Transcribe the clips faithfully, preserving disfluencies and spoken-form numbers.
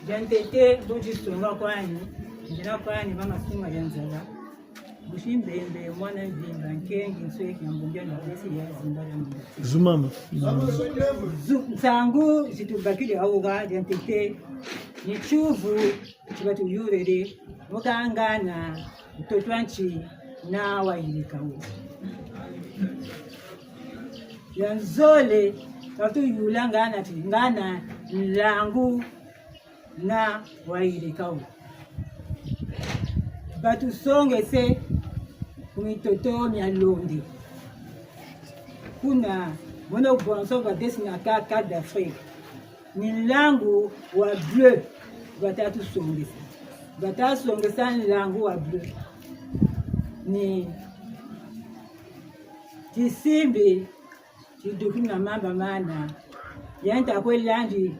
Dia ntete, bu disonga kwani, ndina kwani ba masunga ya nzala. Busi Mbembe, mwana Mvimba, nkengi, nsweki ya mbungi ya nabesi ya zimba ya mbungi. Zumama. Zu-, nsangu zi tubakiri awu ha, dia ntete, ni tiyuvu ti batuyuviri, mu kangana, ntoto a nti na wayirika wo. Ya nzole, ka tuyula ngana ti, ngana nlangu na wayirika wo. Batusongese ku mitoto mia Londi. Kuna, mono bonso badessinaka carte d'Afrique. Ni nlangu wa bleu, bata tusongesa. Bata songesa nlangu wa bleu. Ni tisimbi tiduki na mamba mana. Yandi ta kwe landi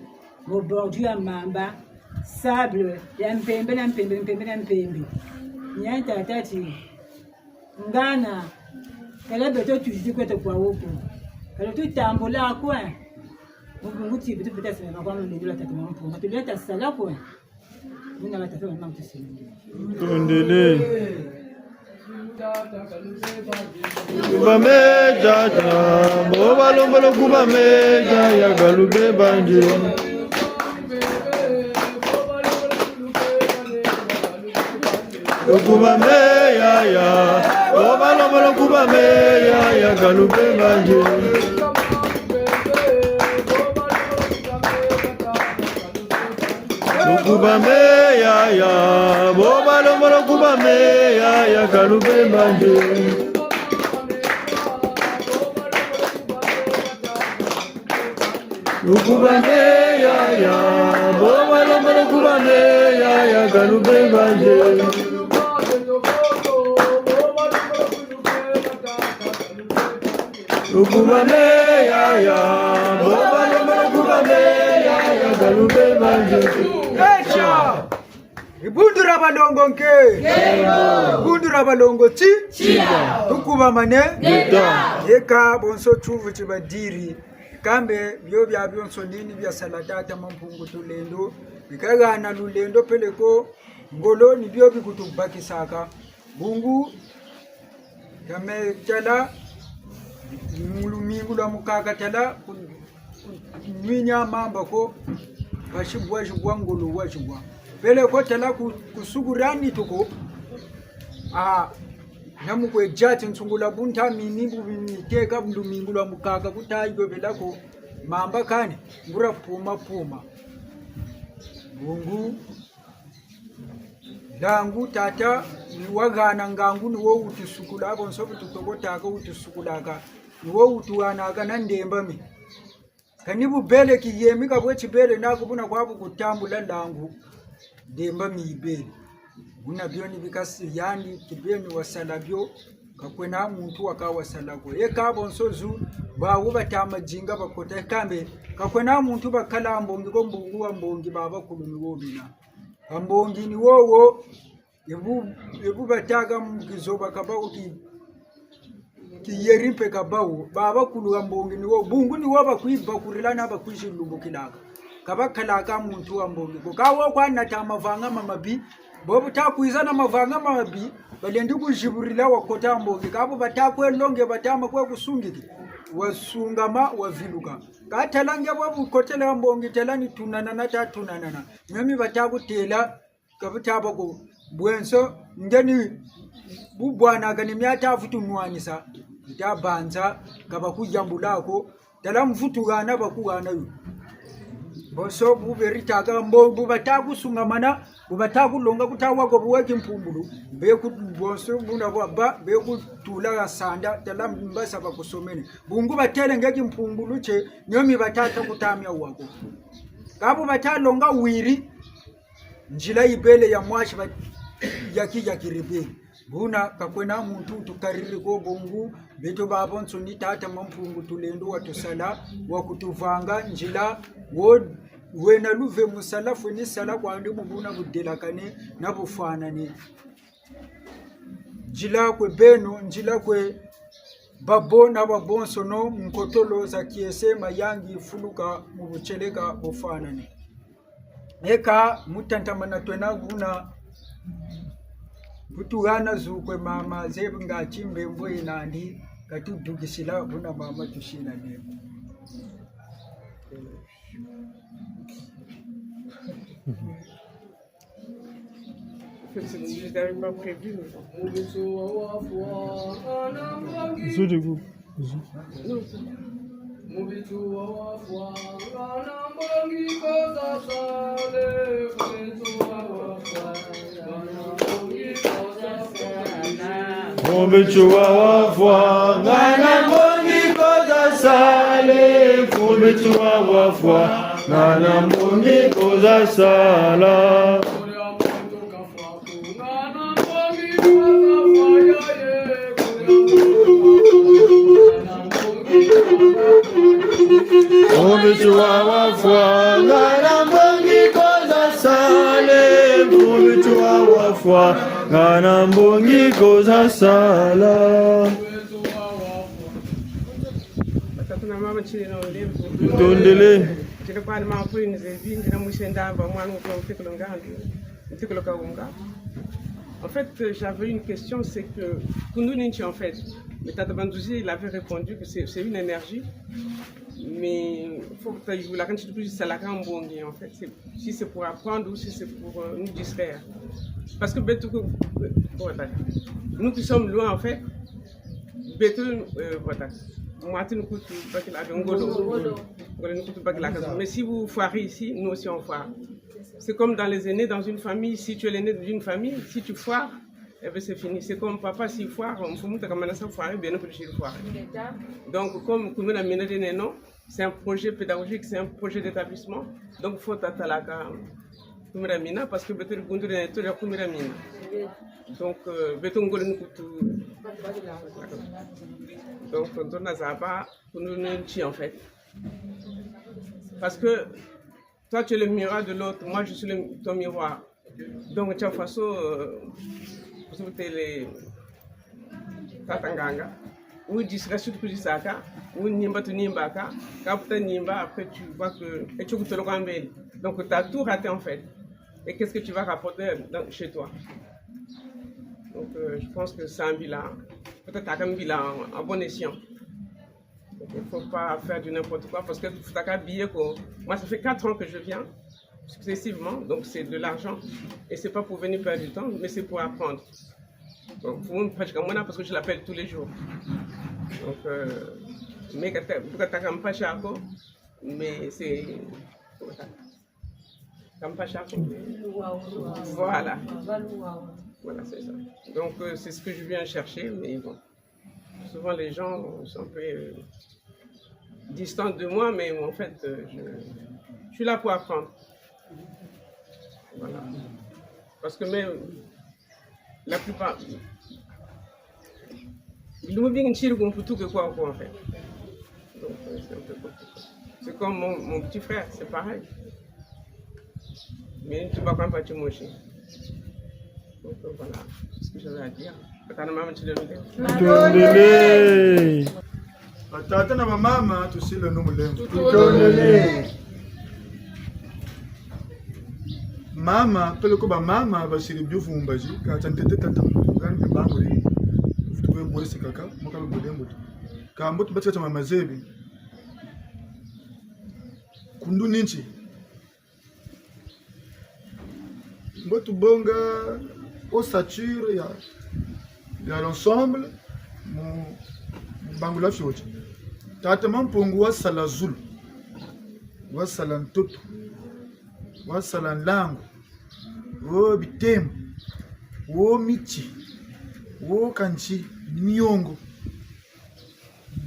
mu bordure ya mamba, sable ya mpembe na mpembe, mpembe na mpembe. Yandi ta tâ ti, ngana, kala beto tuzidi kweto kwa wo ko. Kala tutambula kwe. Mu bungu ti beto beta sala kwa mundendula tata Mampungu. Tuleta sala kwe. Muna batata ba mama tusala. Tondele. Kuba meja ta, bo balembolo kuba meja ya kalube bandi. Kuba meya ya, bo balembolo kuba meya ya kalube bandi. Kuba meya ya, bo balembolo kuba meya ya kalube bandi. Kuba meya ya, bo balembolo kuba meya ya kalube bandi. Kuba meya ya, bo balembolo kuba meya ya kalube bandi. Echa! Ibundu dia balongo nke. Ibundu dia balongo ti. Tukubamane. Eka bonso tiyuvu ti badiri. Kambe bio biabionso ni bia sala tata Mampungu Tulendo. Bika hana lulendo peleko ngolo ni bio bikutubakisaka. Bungu, kame tala, mu lumingu lwa mukaka tala, ku-, ku-, kunwini a mamba ko, basi bwa zibwa ngolo wa zibwa. Peleko tala ku-, kusukula nitu ko, a, na mu kwe dia ti nsungula bu nta mini bu miteka mu lumingu lwa mukaka kuta yobela ko, mamba kani, nguria puma puma. Bungu, ngangu tata, ni wahana ngangu ni wo wutusukula, bonso bu tutokotaka wutusukulaka, ni wo wutuhanaka na ndembami. Kani bu bele kiyemi ka bwe tibele naku buna kwa bu kutambula ngangu, ndembami yibele. Buna bio ni bika si yandi kibeni wasala bio, ka kwena muntu waka wasala ko. Eka bonso zu, bawu bata madinga bakota kambe, ka kwena muntu bakala mbongi ko mbungu wa mbongi babakulu ni wo bina. Ka mbongi ni wo wo, ebu, ebu batâka mu kizoba ka bawu ki, kiyeri mpe ka bawu, babakulu ka mbongi ni wo, bungu ni wo bakwibakurila na bakwizilumbukilaka. Ka bakalaka muntu wa mbongi ko. Ka wo kwa nata mavanga mamabi, bo bu ta kwiza na mavanga mamabi, balendi kuziburila wakota mbongi. Ka bu bata kwe longe batama kwe kusungiki, wasungama, waviluka. Ka tala nge bo bu kotele mbongi, tala ni tunanana ta tunanana. Mio mi bata kutela, ka bu taba ko, bwenso, nge ni bu bwana kani mia ta vutu nwanisa, bu ta banza, ka bakuyambula ko, tala mvutu hana bakuhana yo. Bonso bu beri taka mbo, bu bata kusungamana, bu bata kulonga kuta wa ko bu weki mpumbulu, be ku bonso muna bwa ba, be kutula ha sanda, tala mbasa bakusomene. Bungu batele nge kimpumbulu tie, mio mi bata ta kutamia wa ko. Ka bu bata longa wiri, nzila yibele ya mwasi ba-, yaki, yaki rebele. Buna ka kwena muntu tukariri ko bungu, beto babonso ni tata Mampungu Tulendo watusala, wakutuvanga nzila, wo, wena luve mu sala fweni sala kwandi mu buna budelakane na bufwanane. Nzila kwe beno, nzila kwe babo na babonsono, nkotolo za kiese, mayangi, fuluka mu butieleka bufwanane. Eka mu tatamana twena buna, bu tuhana zu kwe mama zebi ngati mbembo yena nandi, ka tudukisila buna mama tusila mbembo. En fait, c'est, je n'avais pas prévu, mais bon. Zo de goût. Zo. Mfumu Matsoua wa fwa, ngana mbongi ko za sala. Mfumu Matsoua wa fwa, ngana mbongi ko za sala. Mfumu Matsoua wa fwa, ngana mbongi ko za sala. Mfumu Matsoua wa fwa, ngana mbongi ko za sala. Batata na mama, ntsiri na mulemvo. Tutondele. Ntsiri kwa ni mama Pauline Zebi, ndina mwisi Ndamba, mwana wa mfekelo Ngandu, mfekelo Kahunga. En fait, euh, j'avais une question, c'est que, kundu ni nti, en fait. Mais tata Banzuzi, il avait répondu que c'est, c'est une énergie. Mais faut que tu la quand tu touches ça, la quand mbongi, en fait. C'est, si c'est pour apprendre ou si c'est pour, euh, nous distraire. Parce que beto, euh, bon, d'accord. Nous qui sommes loin, en fait, beto, euh, voilà. Mwa ti nkutu bakila ngolo. Ngolo. Ngolo nkutu bakila kazo. Mais si vous foirez ici, nous aussi on foire. C'est comme dans les aînés dans une famille. Si tu es l'aîné d'une famille, si tu foires, eh ben c'est fini. C'est comme papa, s'il foire, mfumu ta kamana sa foire, bien que je foire. Donc, comme Kumira Mina de Neno, c'est un projet pédagogique, c'est un projet d'établissement. Donc, faut tatalaka Kumira Mina, parce que beto di kundu de neto ya Kumira Mina. Donc, euh, beto ngolo nkutu. Donc, tonton Nazaba, kundu ni nti, en fait. Parce que toi, tu es le miroir de l'autre, moi, je suis le, ton miroir. Donc, chaque fois, euh, vous êtes les tata nganga. Ou discussion, tu peux dire ça, ou nimba, tu nimba, ka, ka puta nimba, après, tu vois que, et tu écoutes le gambel. Donc, tu as tout raté, en fait. Et qu'est-ce que tu vas rapporter dans, chez toi ? Donc, euh, je pense que c'est un bilan, peut-être un bilan à bon escient. Donc, il ne faut pas faire du n'importe quoi parce que faut taper billet, quoi. Moi, ça fait quatre ans que je viens successivement, donc c'est de l'argent. Et c'est pas pour venir perdre du temps, mais c'est pour apprendre. Donc, pour moi, parce que moi, parce que je l'appelle tous les jours. Donc, euh, mais quand t'as, quand t'as un pacha, quoi, mais c'est, Kampashako. Voilà. Voilà, c'est ça. Donc, euh, c'est ce que je viens chercher, mais bon. Souvent, les gens sont un peu, euh, distants de moi, mais en fait, euh, je, je suis là pour apprendre. Voilà. Parce que même, la plupart, bilumbu bingi nsiri ku mputu ke kwa, kwa, en fait. Donc, euh, c'est un peu compliqué. C'est comme mon, mon petit frère, c'est pareil. Mais tu vas pas partir, moi aussi. Donc, euh, voilà, c'est ce que j'avais à dire. Batata na mama, ntsiri na mulemvo. Tutondele. Batata na bamama, tusileno mulemvo. Tutondele. Mama, peleko bamama basiri biyuvumbazi, ka tia ntete tata, ngani mpe bangu di, vutu kwe bwese kaka, mwaka lubole mbutu. Ka mbutu batika tia mama zebi. Kundu ni nti. Mbo tubonga ossature ya, ya l'ensemble, mu, mu bangula fioti. Tata Mampungu wasala zulu, wasala ntoto, wasala nlangu, wo bitemo, wo miti, wo kansi, miongo.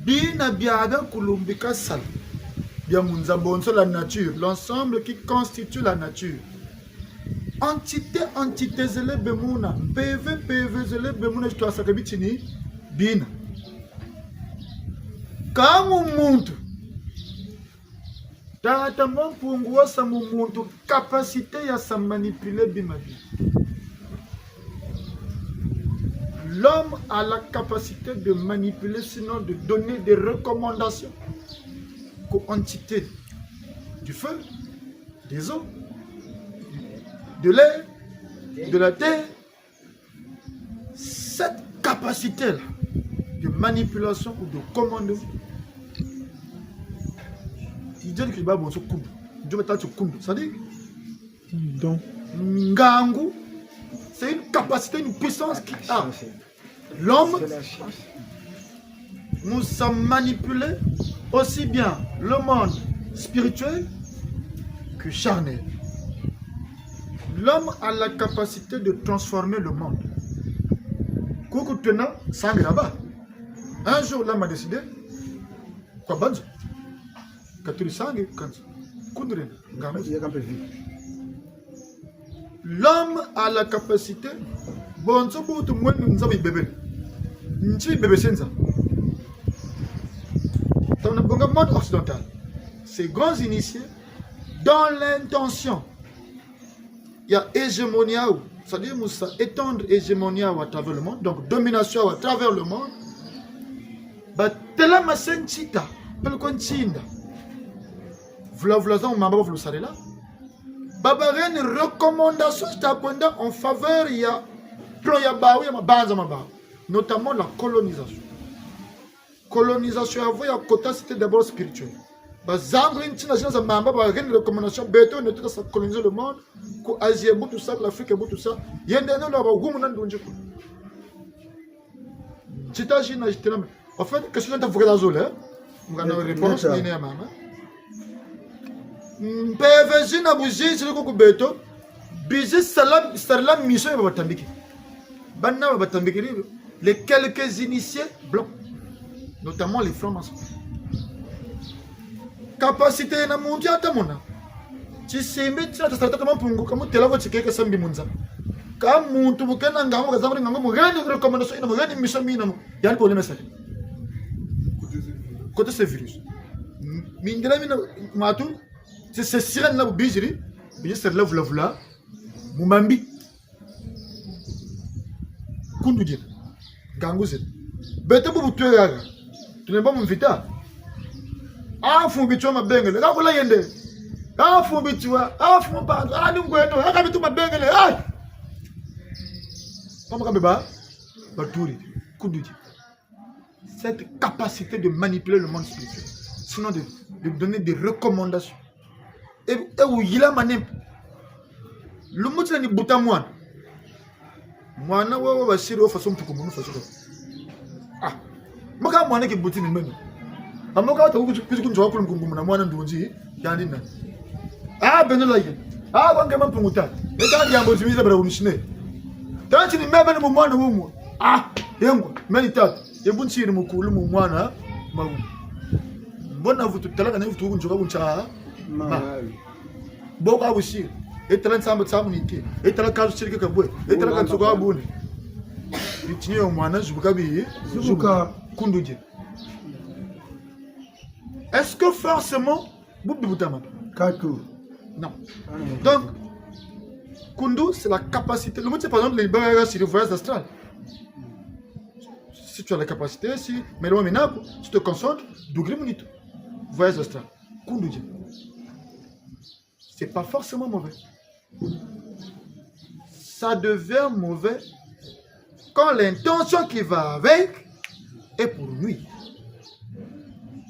Bina bia biakulumbu bika sala, bia mu nza bonso, la nature, l'ensemble qui constitue la nature. Entité, entité zele bê muna, mpeve, mpeve zele bê muna, zi twasaka bitini bina. Kâ mu muntu, Tata Mampungu wasa mu muntu capacité ya sa manipuler bima bi. L'homme a la capacité de manipuler, sinon de donner des recommandations qu'aux entités du feu, des eaux, de l'air, de la terre, cette capacité-là de manipulation ou de commandement, il dit que bah, bon, ce coup, Dieu va t'acheter coup. Ça dit, donc, ngangu, c'est une capacité, une puissance qui a l'homme, nous sommes manipulés aussi bien le monde spirituel que charnel. L'homme a la capacité de transformer le monde. Kuku tena sangi là-bas. Un jour, l'homme a décidé, kwa banzo. Katuri sangi, kanzo. Kundure, ngangu. L'homme a la capacité, bonso butu mwene nza bibebele. Nti bibebe senza. Dans le monde occidental, ces grands initiés, dans l'intention, il y a hégémonie, c'est-à-dire, musa étendre hégémonie à travers le monde, donc domination à travers le monde. Ba tela ma sentita, peleko ntinda. Vula vula za mamba ba vulu sarela. Ba ba reni recommandation zita kwenda en faveur ya plan ya bawu, ya mabanza ma bawu, notamment la colonisation. Colonisation ya vo ya kota, c'était d'abord spirituel. Ba zanguri ntina zina za mamba, ba reni recommandation, beto ni tuta sa coloniser le monde, ku Asie bu tusa, l'Afrique bu tusa, yende no la ba humu na ndunzi ku. Zita zina zitela me. En fait, question nta vukela zole, hein? Mukana réponse nini ya mama? Mpeve zina bu ziziri ku beto, bizi sala, sala mission ya ba batambiki. Bana ba batambiki, les quelques initiés blancs, notamment les francs-maçons. Capacité na muntu ya ta mona. Tisimbi tina ta sala Tata Mampungu, ka mutela ko tikeke sambi munza. Ka muntu bu kena ngangu, ka zambri ngangu, mu reni recommandation yina, mu reni mission yina, mu. Yandi problème sali. Côté ce virus. Mindela mina, matu, c'est, c'est sirène na bu biziri, biziri sala vula vula, mu mambi. Kundu dina. Ngangu zina. Beto bubu twe gaga. Tulemba mu mvita. A mfumu Bitsua Mabengele. Ka kula yende. A mfumu Bitsua. A mfumu Mpanzu. A ni ngweno. A ka bitu Mabengele. Ai! Mama ka beba. Baturi. Kundu dina. Cette capacité de manipuler le monde spirituel. Sinon de, de donner des recommandations. E, e wuyila manempe. Lumbu tina ni buta mwana. Mwana wewe basiri wo faso mpuku munu faso ko. Ah. Maka mwana ki buti ni meno. Amoka ta kuzi, kuzi kunzo wa kulu mkungu muna mwana ndunzi, yandi na. Ah, beno la ye. Ah, kwa Ngema Mpungu ta. E ta diambu zimiza bara unishine. Tanti ni mebe ni mu mwana wumu. Ah, yengwa, meni tata. Ye bu nsiri mukulu mu mwana, ma. Mbona vutu tala kana vutu kunzo ka kunza. Ma. Bo ka busiri. E tala nsamba tsamu niti. E tala kazu siri ka bwe. E tala kanzo ka bune. Bitini yo mwana zubuka bi. Zubuka. Kundu dina. Est-ce que forcément, bu bibutama? Katu. Non. Donc, kundu, c'est la capacité. Le mot, c'est par exemple, les barrières sur le voyage astral. Si tu as la capacité, si, mais le moment, si tu te concentres, dukiri mu nitu. Voyage astral. Kundu dina. C'est pas forcément mauvais. Ça devient mauvais quand l'intention qui va avec est pour nuire.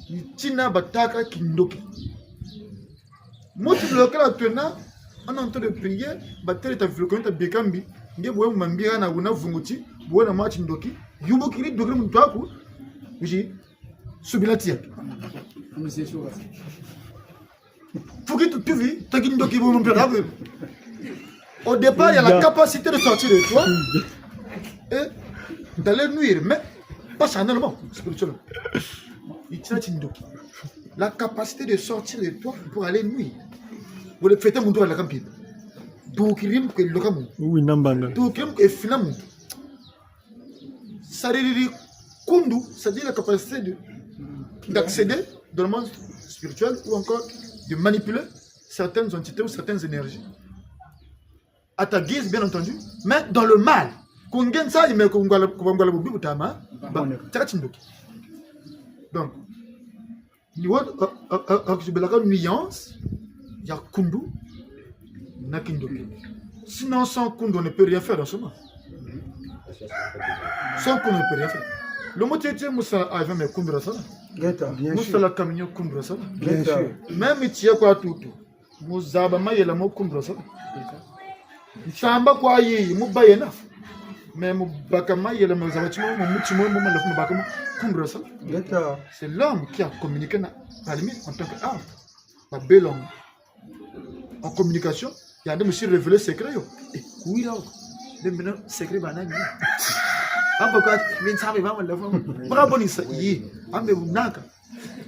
Ni tina batâka kindoki. Mutu lokela twena, on est en train de prier, batele ta vilukoni ta bikambi, nge bwe mu mambi hana wuna vunguti, bwe na mwa tindoki, yubukiri, dukiri muntu aku, uji, subila tiya. Faut que tu, tu vis, t'as qu'une doki, bon, mon père, là, mais au départ, il y a la capacité de sortir de toi et d'aller nuire, mais pas charnellement, spirituellement. Il tient une doki. La capacité de sortir de toi pour aller nuire. Vous le faites, mon tour à la campagne. Donc, il y a que le camping. Oui, nambanga. Donc, il y a que finalement. Saririri kundu, c'est-à-dire la capacité de, d'accéder dans le monde spirituel ou encore de manipuler certaines entités ou certaines énergies. À ta guise, bien entendu, mais dans le mal. Kungensa, mais kungwala, kungwala bubi butama, ba, takatindoki. Donc, ni wa, a, a, a, a, belaka nuance ya kundu na kindoki. Sinon, sans Kundu, on ne peut rien faire dans ce monde. Sans Kundu, on ne peut rien faire. Le mot était, mu sala avion, mais Kundu la sala. Mu sala camion, Kundu la sala. Même tiya kwa tutu. Mu zaba mayela mo Kundu la sala. Nsamba kwa yi, mu ba yena. Mais mu baka mayela, mu zaba ti mo, mu muti mo, mu malavu, mu baka mo Kundu la sala. C'est l'homme qui a communiqué na, à la limite, en tant qu'arbre. Ba belle en, en communication, yandi musi révéler secret yo. Eh, oui, là. Même maintenant, secret, ba nani? Amba kwa, meno nsabe ba malavu. Maka boni sa, yi. Ambe naka.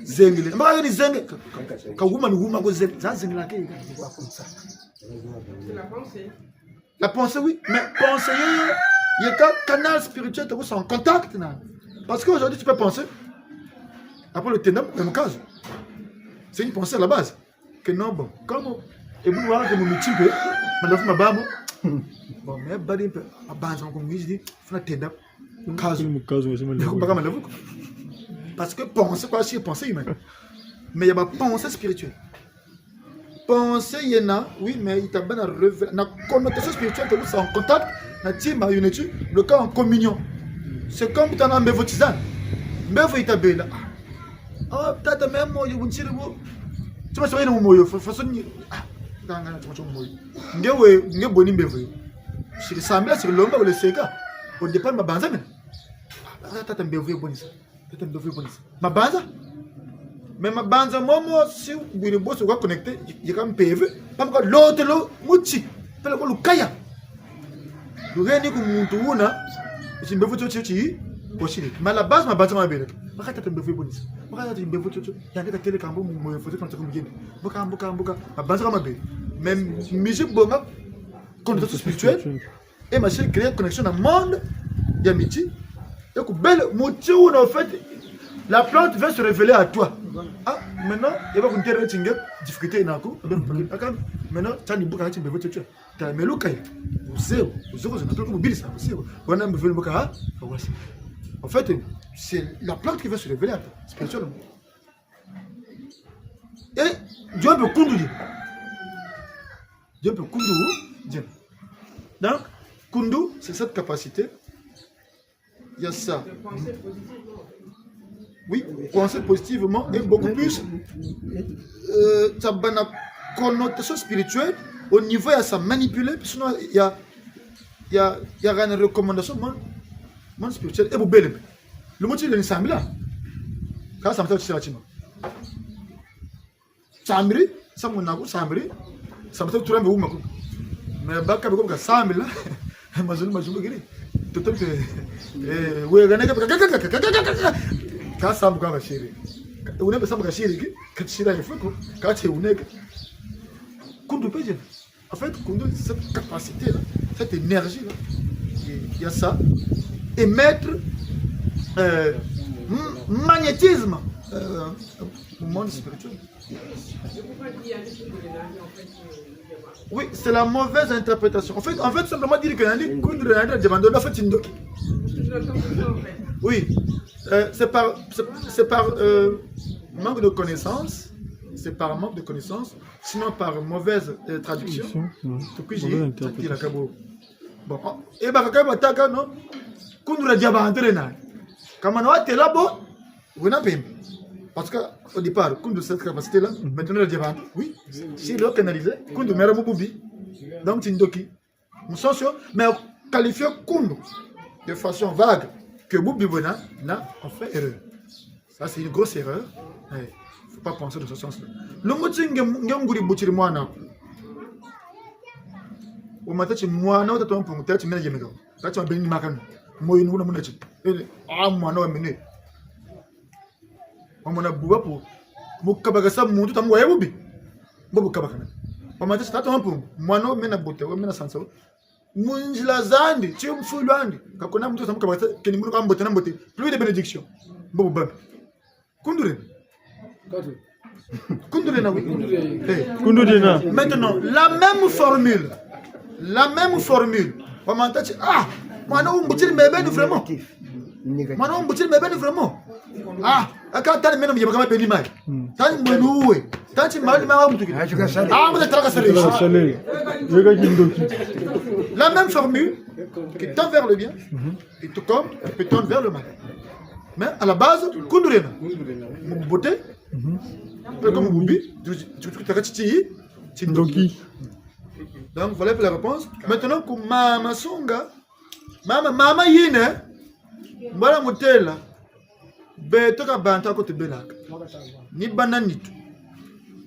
Zengele. Maka ni zenge. Ka, ka, ka wuma ni wuma ko zenge. Za zengela ke, ka, ka, comme ça. La pensée, oui. Mais pensée, il y a qu'un canal spirituel, tu es en contact, là. Parce qu'aujourd'hui, tu peux penser. Après le ténèbre, même case. C'est une pensée à la base. Que non, bon, comme, et vous voyez que mon miti, malavu ma ba mo. Bon, mais badi mpe, mabanza ko mwizi, funa tenda. Mukazu. Mukazu, c'est mal. Ndeko baka malavu ko. Parce que penser, quoi, si penser humain. Mais il y a pas pensée spirituelle. Pensée, il y en a, oui, mais il t'a bien révélé. Na connotation spirituelle, tu es en contact, na tima, unity, le cas en communion. C'est comme tu as un mbevo tizana. Mbevo yi ta bela. Ah, tata, mais moyo, bunsiri bu. Tima sa yena moyo, fa-, façon ni. Ah, tanga na tima moyo. Nge we, nge boni mbevo yo. Siri sambila, siri lomba, wele seka. Au départ, mabanza mena. Ah, tata, mbevo yo boni sa. Tata, mbevo yo boni sa. Mabanza. Mais mabanza momo, si bwiri boso kwa connecté, yeka mpeve, pamuka lotelo, muti, pele kwa lukaya. Lugeni ku muntu wuna, si mbevo tio tio ti, kosiri. Mais à la base, mabanza mabele. Maka tata mbevo yo boni sa. Maka tata mbevo tio tio. Yandi katele kambo mu, mu info tio kambo mugeni. Mbuka, mbuka, mbuka. Mabanza ka mabele. Mais misi bonga, connotation spirituelle. Et ma chérie, créer connexion dans le monde, ya miti. Et que belle, muti wuna, en fait, la plante vient se révéler à toi. Ah, maintenant, il va vous dire, tu as difficulté, il y a un coup. Maintenant, tu as une boucle, tu as une boucle. Tala me luka yo. Uzeo, uzeo ko zina toko mubili sa, uzeo. Wana mbe venu mboka, ah, wasi. En fait, c'est la plante qui va se révéler à toi, spirituellement. Et Dieu peut kundu. Dieu peut kundu, Dieu. Donc, kundu, c'est cette capacité. Il y a ça. Oui, penser positivement et beaucoup plus, euh, ça a une connotation spirituelle au niveau, il y a ça manipulé, puis sinon, il y a, il y a, il y a une recommandation, mon, mon spirituel, et vous belle. Le mot, il est ensemble là. Quand ça me fait, c'est la chima. Sambiri, samu naku sambiri, samu sa turambe wuma ku. Mais baka beko ka sambila, mazulu mazulu kiri. Toto mpe, eh, we gane ka, ka, ka, ka sambu ka shiri. Une mpe sambu ka shiri ki, ka shira ye fuko, ka che une ka. Kundu mpe je. En fait, kundu, cette capacité-là, cette énergie-là, il y a ça, émettre, euh, m-, magnétisme, euh, au monde spirituel. Oui, c'est la mauvaise interprétation. En fait, en fait, simplement dire que yandi, kundu yandi, diamant, en fait, c'est une doki. Oui, euh, c'est par, c'est, c'est par, euh, manque de connaissance, c'est par manque de connaissance, sinon par mauvaise, euh, traduction. Traduction, ouais. Mauvaise interprétation. Bon, oh, e bakaka batâka, non? Kundu dia diamant na. Kama na watêla bo, wena pembe. Parce que au départ, kundu cette capacité-là, maintenant le diamant, oui. Si l'eau canalisée, kundu mera mu bubi. Donc, c'est une doki. Mu sens, mais qualifier kundu de façon vague que bubi bwena, na, on fait erreur. Ça, c'est une grosse erreur. Eh, faut pas penser dans ce sens-là. Lumbu ti nge, nge nguri butiri mwana. Wamana tâ ti mwana wa tata Mpungu, tâ ti mena yemeka. Tâ ti mabeni makanu. Moyo ni wuna muna ti. Eh, ah, mwana wa mene. Wamana buba po. Mu kabakasa muntu tamu wa ye bubi. Bo bu kabakana. Wamana tâ ti tata Mpungu. Mwana wa mena buta, wa mena sansa. Mu nzila zandi, timfulu andi. Ka kuna muntu sa mu kabakasa, keni munu ka mbote na mbote. Plus de bénédiction. Bo bu bambi. Kundu lena. Kundu lena, oui. Eh. Kundu lena. Maintenant, la même formule. La même formule. Wamana tâ ti, ah, mwana wu mbutiri mebeni vraiment. Mwana wu mbutiri mebeni vraiment. Ah, aka tani meno miyeba kama beni mai. Hmm. Tani mwenu we. Tani mali ma wa mutukiri. Ah, mwana tala ka sale. Tala ka sale. Weka kindoki. La même formule qui tend vers le bien, et tout comme qui peut tendre vers le mal. Mais à la base, kundulena. Mu bubote, pe comme mu bubi, tu, tu, tu, taka titi, tindoki. Donc voilà pour la réponse. Maintenant, ku mama songa, mama, mama yine, mbala mutêla, beto ka bantu ko tubelaka. Ni bana nitu.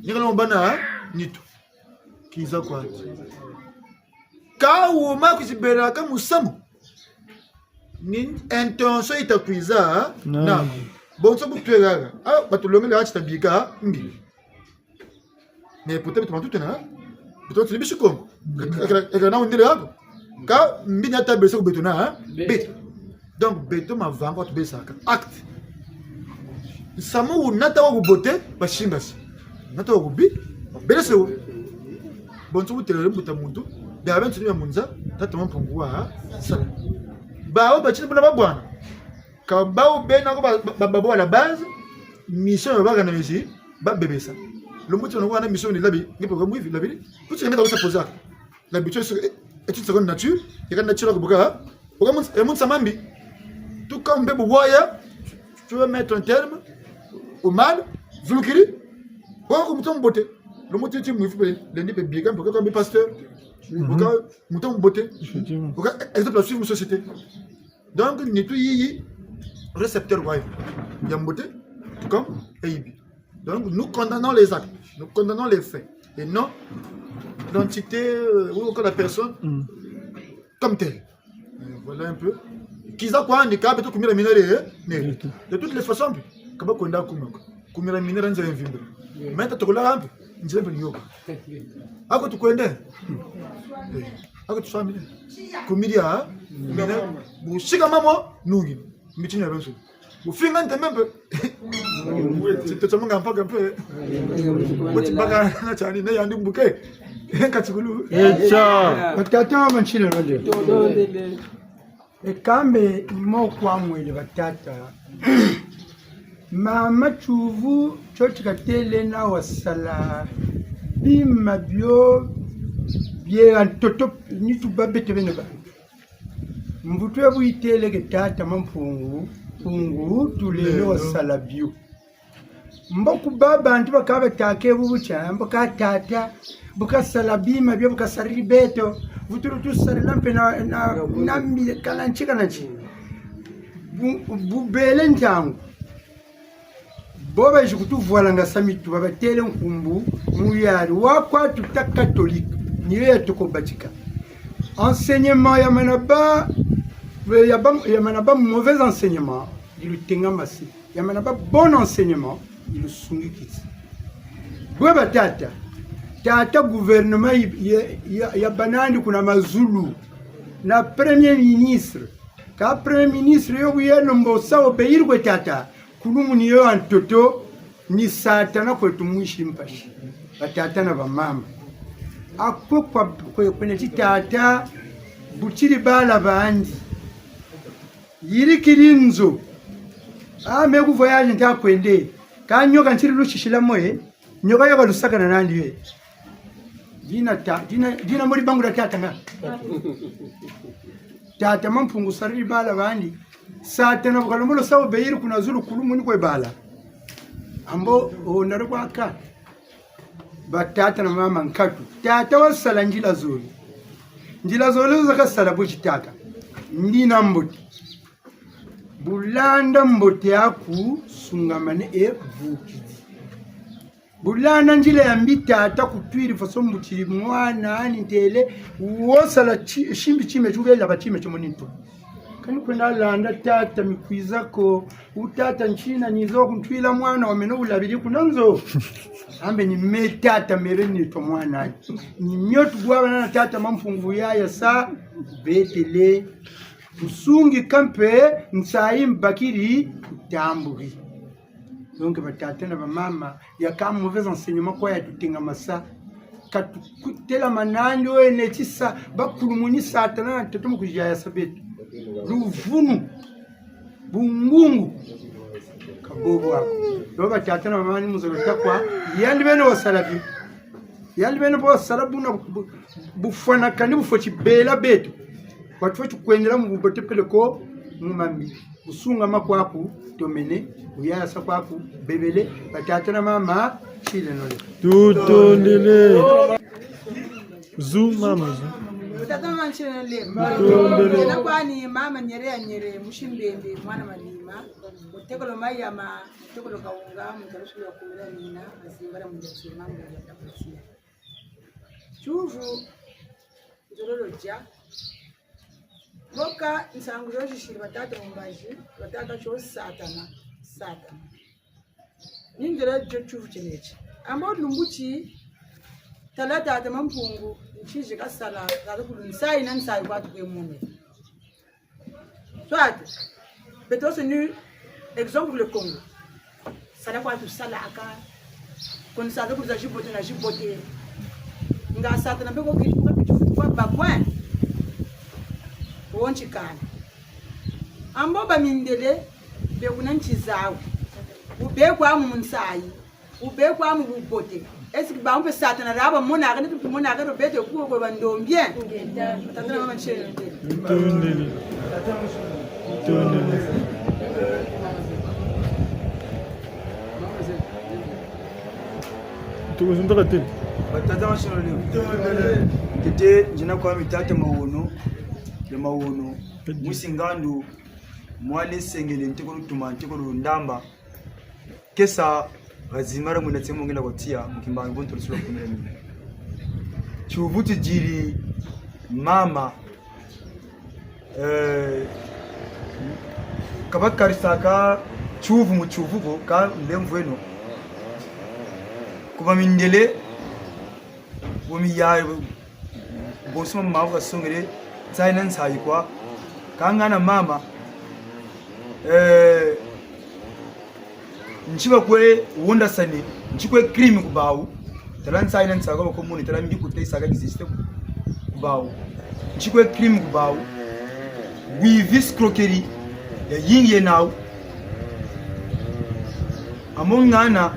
Ni kala bana nitu. Kiza kwandi. Ka wuma kuzibelaka musamu. Ni intention yita kwiza, na. Bonso bu twelaka. Ah, batulongele ha ti tabika, mbi. Mais pourtant, beto bantu twena, beto bantu ni bisi Kongo. Eka, eka, eka na wundele yako. Ka mbi ni ata bese ku beto na, hein? Beto. Donc, beto mavanga tubesaka. Acte. Nsamu wu nata wa bubote, basingasi. Nata wa bubi, babelese wo. Bonso bu telele mbuta muntu, bia bia nsoni bia mu nza, tata Mampungu wasala. Bawu batini buna babwana. Ka bawu bena ko ba, ba, ba, ba, à la base, mission ya bahana mesi, babebesa. Lumbu ti wana mission ni labi, nge pe kwa mwivi, labi. Kuti nge ta kusa poser. L'habitude, c'est, est une seconde nature, et quand nature, bu ka, bu ka mun-, e mun sa mambi. Tout comme bebe waya, tu veux mettre un terme au mal, zulukiri, bon, comme ton beauté. Lumbu ti mwivi pe, lendi pe bika, bu ka, comme pasteur, bu ka, mutu wa mbote. Effectivement. Bu ka, exemple, à suivre une société. Donc, nitu yiyi récepteur wayo ya mbote, tout comme ya yibi. Donc, nous condamnons les actes, nous condamnons les faits, et non l'entité, euh, ou encore la personne comme telle. Euh, voilà un peu. Kiza kwandi ka beto kumira mina re, ne. De toutes les façons, ka bakwenda kuma ko. Kumira mina re nzila ya mvimba. Mais ta tokola mpe, nzila mpe ni yo ko. Ako tukwende. Eh, ako tusamine. Kumira, mina, bu sika mamo, nungi. Mitini ya benso. Bu finga ntembe mpe. Tito tsa munga mpaka mpe. Wati baka na tiani, na yandi mbuke. Kati kulu. Echa. Batata ba ntsila bade. E kambe ni mo kwa mwele batata. Mama Tsuvu, tio ti katêle na wasala bima bio bie ha ntoto, nitu babete bene ba. Mvutu e bu yitêle ke tata Mampungu, Mpungu, tulele wasala bio. Mbo ku ba bantu bakaba batâka bu butia, mbo ka tata, bu kasala bima bio, bu kasariri beto, vutulu tusarila mpe na, na, na mbi, kana nti, kana nti. Bu, bubele ntangu. Bo bayizi kutuvwalangasa mitu, babatêle nkumbu, muyari, wa kwa tuta catholique, ni yo ya toko batika. Enseignement ya mana ba, ya ba, ya mana ba mauvais enseignement, yi lutengamase. Ya mana ba bon enseignement, yi lusungikisi. Bwe batata, tata gouvernement yi, ya, ya, ya banandi kuna mazulu, na premier ministre. Ka premier ministre yo bu yeno mbo sa obéir kwe tata, kulumuni yo ha ntoto, ni Satana kwe tumwisi mpasi. Batata na bamama. Akwe kwa, kwe, kwena ti tata, butiri bala bandi. Yirikiri nzo. Ah, me ku voyage nta kwende. Ka nioka ntiri lusisila mo e. Nioka yoka lusakana nandi e. Dina ta, dina, dina mori bangula tata nga. Tata Mampungu sariri bala bandi. Satana bu kalomolo sa obéir kuna zulu kulumuni kwe bala. Ambo, o, nari kwa ka. Batata na mama nkatu. Tata wasala nzila zole. Nzila zole zo zakasala bwe titaka. Ndina mbote. Bu landa mbote aku sungamane e vukidi. Bu landa nzila ya mbi tata kutwiri faso mbutiri mwana ani ntele. Wosala ti-, simbi time ti wubela ba time ti moni nto. Kani kwenda landa tata mi kwiza ko, wu tata ntina nizo kuntwila mwana wa meno wulabiri kuna nzo. Ambe ni me tata mebe ni twa mwana. Ni mio tugwabana na tata Mampungu yaya sa, betele. Tusungi kampe, nsayi mbakiri, kutamburi. Donc, batata na bamama, ya ka mauvais enseignement kwa ya tutengamasa. Ka tukutela manandi o ene tisa, bakulumuni Satana na ntoto mu kuzaya sa beto. Luvunu, bungungu, ka bobo ako. Lo batata na bamama ni muzolo takwa, yandi beno wasala bi. Yandi beno bo sala buna bu-, bufwanakani bufweti bela beto. Watufweti kwendela mu bubote peleko mu mambi. Kusungama kwaku tomene, kuyayasa kwaku bebele, batata na mama, nsile nole. Tutondele. Zu, mama, zu. Tata mama, nsile nole. Tutondele. Yena kwani mama Nyere ya Nyere, musi Mbembe, mwana Malima. Mutekolo Mayama, mutekolo Kawunga, mutalusulu ya kumela nina, mazimbala mutalusulu mambo ya takusia. Tiyuvu, nzololo dia. Boka nsangu zo zisiri batata mu mbazi, batâka tio Satana, Satana. Ni nzololo dio tiyuvu tieneti. Ambo lumbu ti, tala tata Mampungu, ntizi kasala, tata kulu nsayi na nsayi kwa tukwe mune. Soit, beto se ni exemple le Congo. Sala kwa tusalaka. Kono sala kulu za zibote na zibote. Nga Satana mpe ko ki, ko ki tufutu kwa bakwe. Wonti kana. Ambo bamindele, be kuna nti zawu. Bubekwa mu nsayi. Bubekwa mu bubote. Est-ce que ba mpe Satana laba monaka, ne tumonaka ro beto kuko kwa bandombe? Tata na mama, nsile nole. Ntondele. Ntondele. Tukuzuntaka tele. Batata, nsile nole. Tete, nzina kwami tata Mawono, ya Mawono. Musi Ngandu, mwana Sengele, ntekolo Tuma, ntekolo Ndamba. Kesa, bazimara muna tsemo ngena kwa tiya, mu kimbangi bonto lusula kumela mina. Tiyuvu tidiri mama, eh, ka bakarisaka tiyuvu mu tiyuvu ko, ka nlemvweno. Ku bamindele, bo miyayi, bonso mama kasongele, nsayi na nsayi kwa. Ka ngana mama, eh, nti bakwe wondasane, nti kwe crime ku bawu. Tala nsayi na nsayi kwa bako muni, tala mbi kuta yisaka existe ku, ku bawu. Nti kwe crime ku bawu. Wivi, escroquerie, yayingi yena nawu. Amo ngana,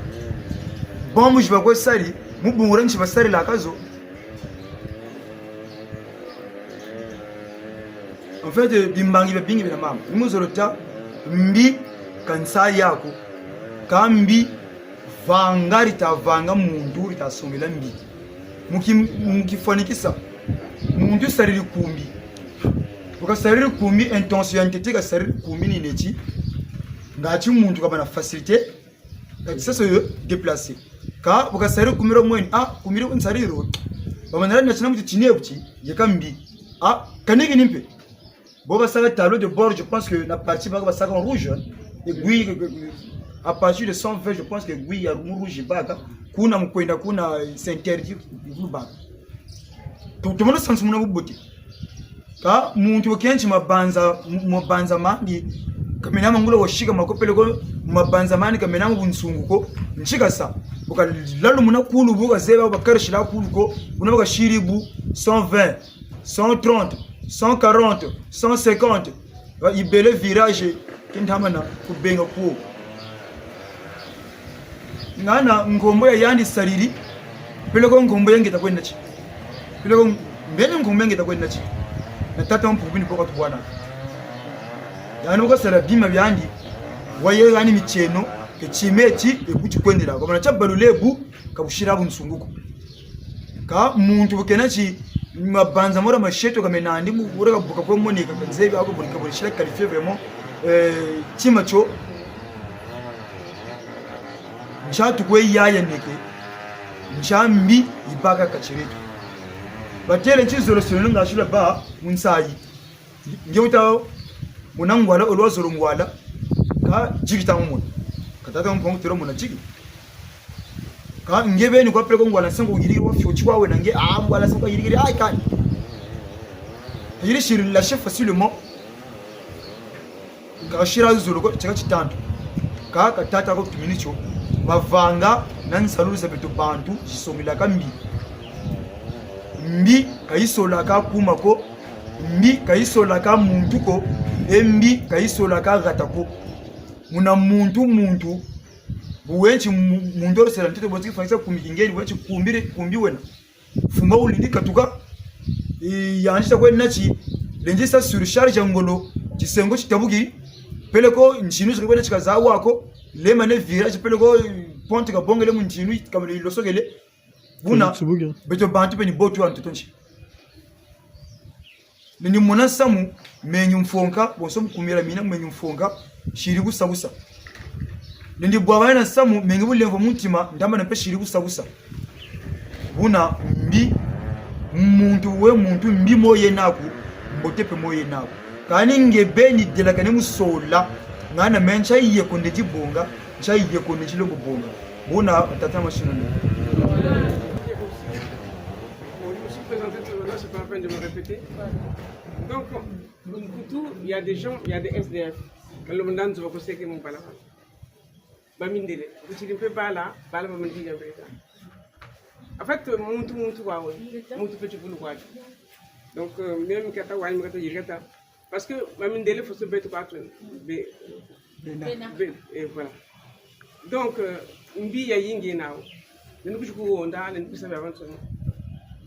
bombe zi bakwe sari, mu bungu dia nti basarilaka zo. En fait, bimbangi biabingi biena mama. Ni mu zolo tâ, mbi ka nsayi yaku. Ka mbi vanga, dita vanga muntu, dita songela mbi. Mu ki-, mu kifwanikisa. Muntu sariri kumbi. Bu kasariri kumbi, intention ya ntete kasariri kumbi ni neti. Ngati muntu kabâ na facilité, ka ti sasa yo déplacer. Ka bu kasariri kumira mweni, ah, kumira nsariri wo. Bamanala na tina muti tine buti, yeka mbi. Ah, kaniki ni mpe. Bo basaka tableau de bord, je pense que na partie baka basaka en rouge, hein. Aiguille, à partir de cent vingt, je pense que aiguille ya mu rouge baka. Kuna mu kwenda kuna, c'est interdit, vous baka. Tu, tu mona sansu muna bubote. Ka muntu kena ti mabanza, mabanza mandi, ka mena ma ngula wa sika mako peleko, mabanza mandi ka mena ma bunsungu ko, nti kasa. Bu kalalu muna kulu bu kazeba, bu kakarishila kulu ko, buna bu kasiri bu cent vingt, cent trente, cent quarante, cent cinquante, ba yibele virage, kintamana kubenga kwo. Ngana nkombo ya yandi sariri, peleko nkombo ya nge ta kwenda ti. Peleko mbeni nkombo ya nge ta kwenda ti. Na tata Mampungu ni bo katubwana. Yandi bu kasala bima biandi, waye yandi mitieno, ke time ti, e bu ti kwendela. Kwa mana tia balule bu, ka busila bunsungu ko. Ka muntu bu kena ti mabanza mora masheto ka mena nandi mu kura ka buka kwe moneka ka nzebi ako buri ka buri sila qualifier vraiment, eh, tima tio. Ntia tukwe yaya neke. Ntia mbi yibaka kati dieto. Batele nti zolo solo nga sila ba mu nsayi. Nge wuta mona ngwala, olwa zolo ngwala, ka diki ta mona. Ka tata Mampungu telo mona diki. Ka nge beni kwa peleko ngwala nsangu yirikiri wa fioti kwa wena nge, ah, ngwala nsangu yirikiri, ah, kani. Yiri siri lâcher facilement. Ka sira zolo ko, tieka titantu. Ka, ka tata ko tumini tio. Mavanga na nsalulu za beto bantu, zisongilaka mbi. Mbi ka yisolaka kuma ko, mbi ka yisolaka muntu ko, e mbi ka yisolaka hata ko. Muna muntu, muntu, Bu wenti mu-, muntu wo sela ntete, bu wenti fanyisa kumbi kingeni, bu wenti kumbiri, kumbi wena. Fuma wulindi katuka, eh, yandi sa kwenda nati, lendi sa surcharge ya ngolo, tisengo titabuki, peleko ntinu sa kwenda ti kazaba ko, lema ne virage, peleko, eh, ponte kabongele mu ntinu, kamele losokele. Buna, beto bantu mpe ni bo tu wa ntoto nti. Lendi mona nsamu, mengi mfonka, bonso mu kumira mina, mengi mfonka, siri kusakusa. Lendi bwabana na nsamu, mengi bulemvo mu ntima, ndamana mpe siri kusakusa. Buna mbi, muntu we muntu, mbi mo yena naku, mbote mpe mo yena naku. Kani nge beni delakane mu sola, ngana me ntia yeko nde dibonga, ntia yeko nde dilombo bonga. Buna tata masina ni. Bon, je me suis présenté tout à l'heure, c'est pas la peine de me répéter. Donc, Bunkutu, il y a des gens, il y a des S D F. Balo muna nzo bakoseke mu balabala. Bamindele. Kutiri mpe bala, bala bamindele mpe. En fait, muntu, muntu kwa we. Muntu mpe tivulu kwa. Donc, euh, mimi mi kata, wani mi kata, yiri kata. Parce que bamindele faut se battre contre. Be-, be-, et voilà. Donc, euh, mbi yayingi nawu. Lendi kuzi kuhonda, lendi kusa biabiansoni.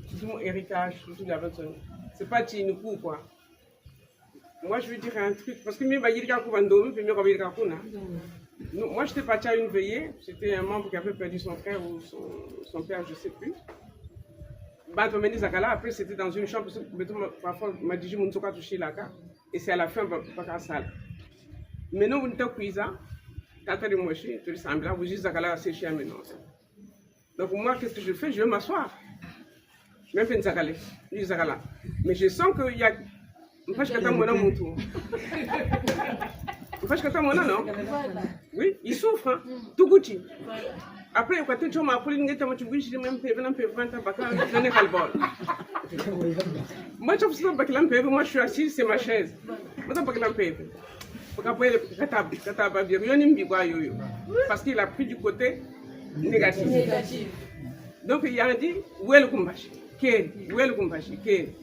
Surtout mon héritage, surtout biabiansoni. C'est pas tini ku, quoi. Moi, je veux dire un truc, parce que mimi bayirika ku bandombe, mimi ka bayirika kuna. Non, moi, j'étais partie à une veillée, c'était un membre qui avait perdu son frère ou son, son père, je sais plus. Bantu bameni zakala, après, c'était dans une chambre, parce que, parfois, ma diji muntu ka tusilaka, et c'est à la fin, ba-, bakasala. Maintenant, bu nta kwiza, tata de moshi, tu le sens là, vous dites zakala, c'est chez maintenant. Donc moi, qu'est-ce que je fais ? Je vais m'asseoir. Même pas nzakale, ni zakala. Mais je sens qu'il y a, mpasi kata mona muntu. Mpasi kata mona, non ? Oui, il souffre, hein. Tukuti. Après, quand tu m'as appelé, tu m'as dit, même pas, même pas, même pas, même pas, même pas. Moi, je suis pas là, moi, je suis assise, c'est ma chaise. Moi, je suis pas là. Parce que après, kata, kata ba bien, yo ni mbi kwa yoyo. Parce qu'il a pris du côté négatif. Négatif. Donc, yandi, wele ku mpasi, keri, wele ku mpasi, keri.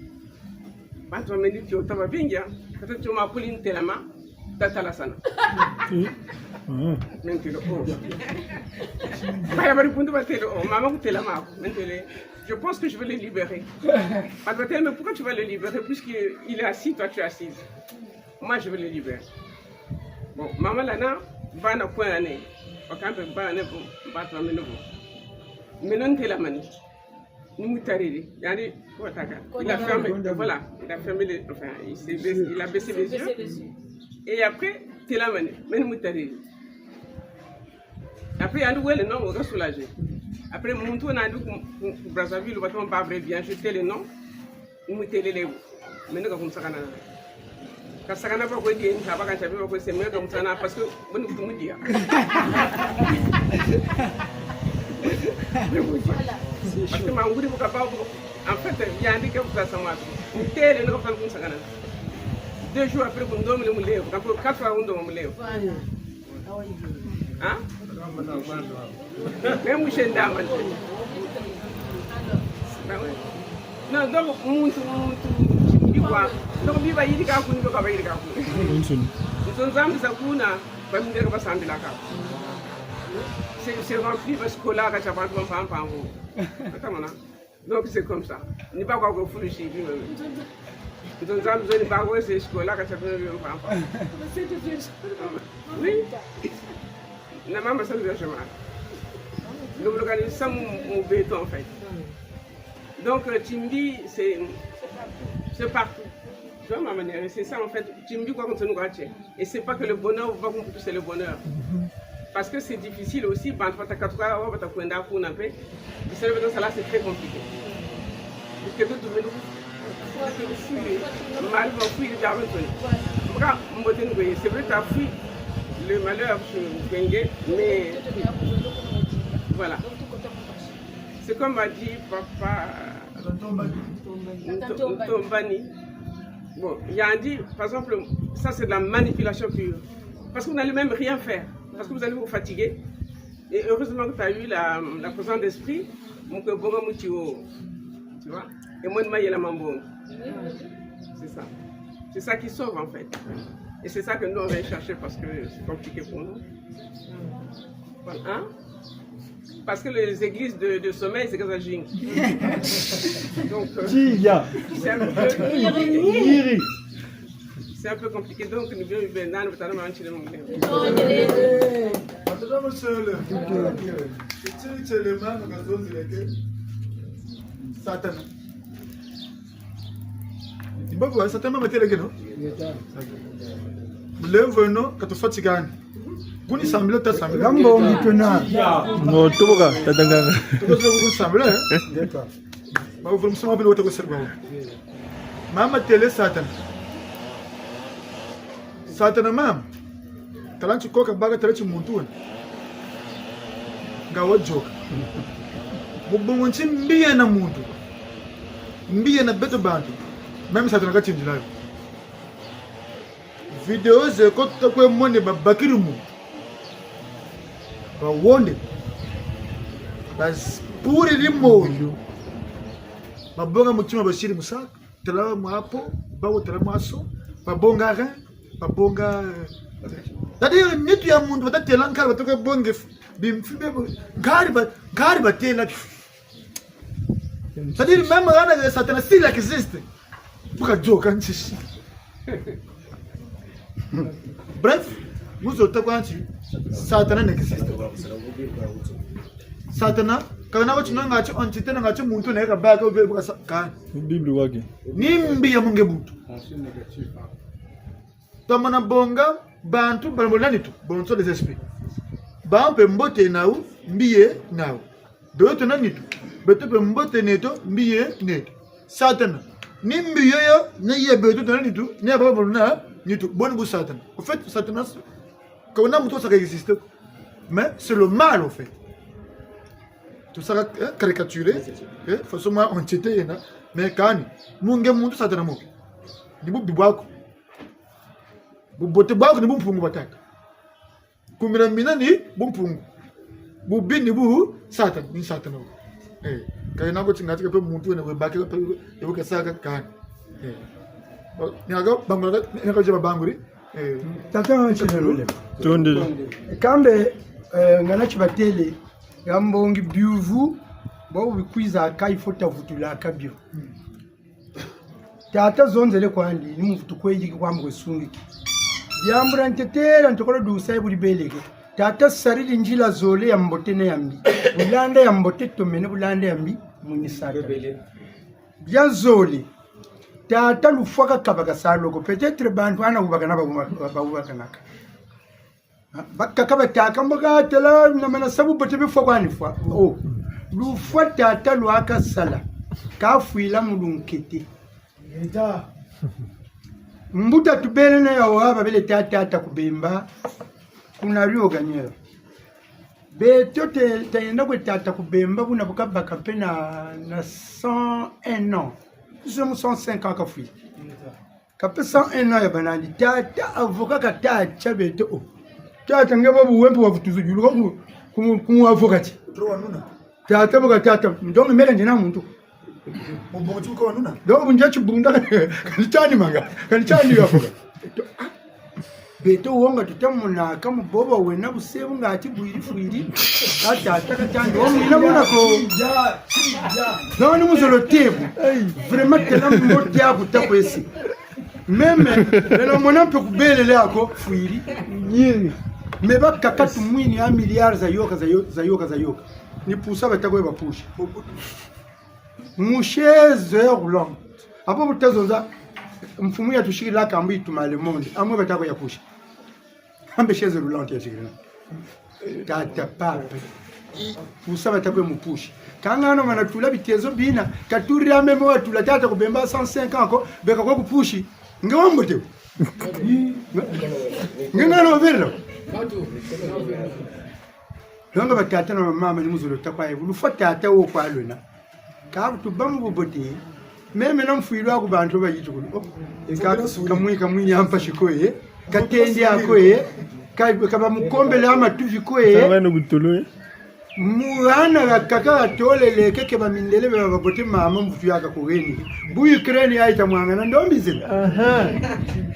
Bantu bameni tio taba bingi, kata tio ma kuli ntelama, tatalasana. Mm. Mm. Mentele, oh. Baya bari kundu batele, oh, mama kutelama ko, mentele. Je pense que je vais le libérer. Bantu batele, mais pourquoi tu vas le libérer, puisqu'il est assis, toi tu es assise ? Moi, je vais le libérer. Bon, mama landa, bana kwenda. Bakampe bana, bon, bantu bameni bo. Meno ntelamani. Ni mutariri. Yandi, kwa taka. Il a fermé, voilà. Il a fermé les, enfin, il s'est baissé, il a baissé les yeux. Et après, telamani. Meno mutariri. Après, yandi wele, non, on va soulager. Après, muntu nandi ku, ku, ku Brazzaville, batoma ba vrai bien, je tele, non. Ni mutelele. Meno ka kunsakana. Ka sakana ba kwe di, nta ba ka ntia ba kwe se, meno ka musakana, parce que boni kutu mudia. Parce que manguri bu ka ba, en fait, yandi ke kutu sa mwa. Tele no ka kunsakana. Deux jours après, kundomele mulevu, ka quatre fois kundomele mulevu. Hein ? Mais musi ndamani. Bah ouais. Non, donc, muntu, muntu, tu vois. Donc, mbi bayirika ku, mbi ka bayirika ku. Nzonzambi za kuna, ba mindele ka basambilaka. C'est, c'est rempli, parce que là, ka tia bantu ba mpamba. Attends, non. Donc, c'est comme ça. Ni ba kwa ko fulu si, oui, oui. Nzonzambi zo ni ba ko, c'est sikola, ka tia bino mpamba. Oui. Na mama sa nzonzambi. Donc, le gars, ça, mon, mon béton, en fait. Donc, euh, timbi, c'est, c'est partout. Tu vois, ma manière, c'est ça, en fait. Timbi kwa kunso nuka che. Et c'est pas que le bonheur, ou pas qu'on pousse le bonheur. Parce que c'est difficile aussi, bantu bata katuka, oh, bata kwenda kuna mpe. Bisele beto sala, c'est très compliqué. Parce que tout le monde, mal va fuir, dans le truc. Mboka, mbote ni kweye, c'est vrai, t'as fui le malheur, tu gagnes, mais voilà. C'est comme a dit papa Nto-, Ntombani. Bon, yandi, par exemple, ça c'est de la manipulation pure. Parce que vous n'allez même rien faire. Parce que vous allez vous fatiguer. Et heureusement que tu as eu la, la présence d'esprit. Mu kwe bonga muti wo. Tu vois ? Et moi, ma yela mambongo. C'est ça. C'est ça qui sauve en fait. Et c'est ça que nous on va chercher parce que c'est compliqué pour nous. Hein? Parce que les églises de, de sommeil, c'est que ça zingi. Donc, euh, Tia. C'est un peu, Yiri. C'est un peu compliqué. Donc, nous devons, ben, nous, nous, nous, nous, nous, Batata Mama Ntele. Satana. Ni babu wa Satana mama têle keno. Mulemvo eno, ka tufatikani. Kuni sambila ta sambila. Ngambo ngi twena. Ngo toboka, tata nganga. Toboka kuni sambila, eh? Ngeta. Ba vulu musoma pele wata ko serba. Mama têle Satana. Satana mama. Tala nti koka baka tala ti muntu wena. Nga wa yoka. Mu bungu nti mbi yena muntu. Mbi yena beto bantu. Même Satana ka tindila yo. Vidéo ze ko tuta kwe mone babakiri mu. Bawonde. Bas-, puriri moyo. Babonga mutima basiri mu sac. Tala mwa po, bawu tala mwa so, babonga rien, babonga, euh, c'est-à-dire, nitu ya muntu bata têla nkari batoke bonge f-, bimfi bebo, nkari ba, nkari batêla. C'est-à-dire, même hana ya Satana, s'il existe, bu ka yoka nti si. Bref, mu zolo ta kwa nti, Satana n'existe. Satana, ka na ko ti nanga ti entité nanga ti muntu na ye ka baka, ou bien bu ka sa-, ka. Bible wake. Ni mbi ya mu nge muntu. Tamana bonga, bantu, bala mbo na nitu, bonso les esprits. Ba mpe mbote nawu, mbi ye nawu. Beto na nitu, beto mpe mbote neto, mbi ye neto. Satana, ni mbi yoyo, ni ye beto na nitu, ni ya baba na nitu, bo ni bu Satana. En fait, Satana, ka wena muntu wasaka existe. Mais c'est le mal, en fait. Tusaka, hein, caricaturer, hein, façon mwa entité yena, mais kani, mu nge muntu Satana mo. Ni bubi bwaku. Bubote bwaku ni bumpungu bwa tata. Kumina mina ni bumpungu. Bubi ni bu Satana, ni Satana. Eh, ka yena ko ti ngati ka mpe muntu wena we bake ka mpe, e bu kasaka kani. Eh. Bon, ni aka bangula, ni aka jaba banguri. Eh. Tata wa nsi na lole. Tonde. Kambe, eh, ngana ti batêle, ya mbongi biuvu, bo bikwizaka, il faut ta vutulaka bio. Tata zonzele kwandi, ni muvutu kwe yiki kwa mukwe sungiki. Diambu dia ntete dia ntokolo dusa ye buri beleke. Tata sariri nzila zole ya mbote na ya mbi. Bu landa ya mbote tomene, bu landa ya mbi, mwini Satana. Bia zole. Tata lufwa ka kaba ka sa lo ko. Peut-être bantu hana wubakana ba wuma-, ba wubakanaka. Bakaka batâka mbo ka tala na mana sa bubote bifwa kwani fwa. Oh. Lufwa tata lwa kasala. Kafwila mu lunkete. Mbuta tubele na yo wa babele tata, tata Kubemba. Kuna rio ganyela. Beto te, tayenda kwe tata Kubemba, buna bu kabaka mpe na, na cent un ans. Tuze mu cent cinq ans kafwiri. Ka mpe cent un ans ya banandi. Tata avocat kata tia beto, oh. Tata nge babu we mpe wavutuzu yuluka ku, ku, ku avocat ti. Tata boka tata. Donc meka nzena muntu. Mu bungu ti buka wanuna. Donc, bu ndia tibunda, kani tiani manga, kani tiani ya fuka. Ah, beto wonga tuta mona ka mu boba wena buse bu ngati bwiri fwiri. Ka tata ka tiani, wo mwina mona ko. Donc, ni muzolo tebu. Vraiment, tela mbote aku ta kwesi. Meme, lelo mona mpe kubelele ako, fwiri. Mais bakaka tumwini ya milliards za yoka, za yo-, za yoka, za yoka. Ni pusa bata kwe ba pusa. Mu chaise roulante. Apo bu tazonza, mfumu yatusikila kambu yituma le monde. Amwe bata kwe ya pusa. Ambe chaise roulante yasikila. Tata papa. Pusa bata kwe mu pusa. Ka ngano mana tula bitezo bina, ka turi ame mo watula tata Kubemba cent cinq ans ko, beka kwa kupusi. Nge wambote. Nge ngano verra. Longa batata na bamama ni muzolo ta kwa ebu. Lufwa tata wo kwa lwena. Ka tubâ mu bubote. Meme na mfwilu aku bantu bayitukulu. Oh, e ka, kamwi, kamwi ya mpasi ko e. Katendi ako e. Ka, ka bamukombele amatuvi ko e. Saba no butolo e. Mwana kakaka katolele keke bamindele beba babote mama mvutu yaka kuheni. Bu Ukraine ya yita mwangana ndombi zena. Aha.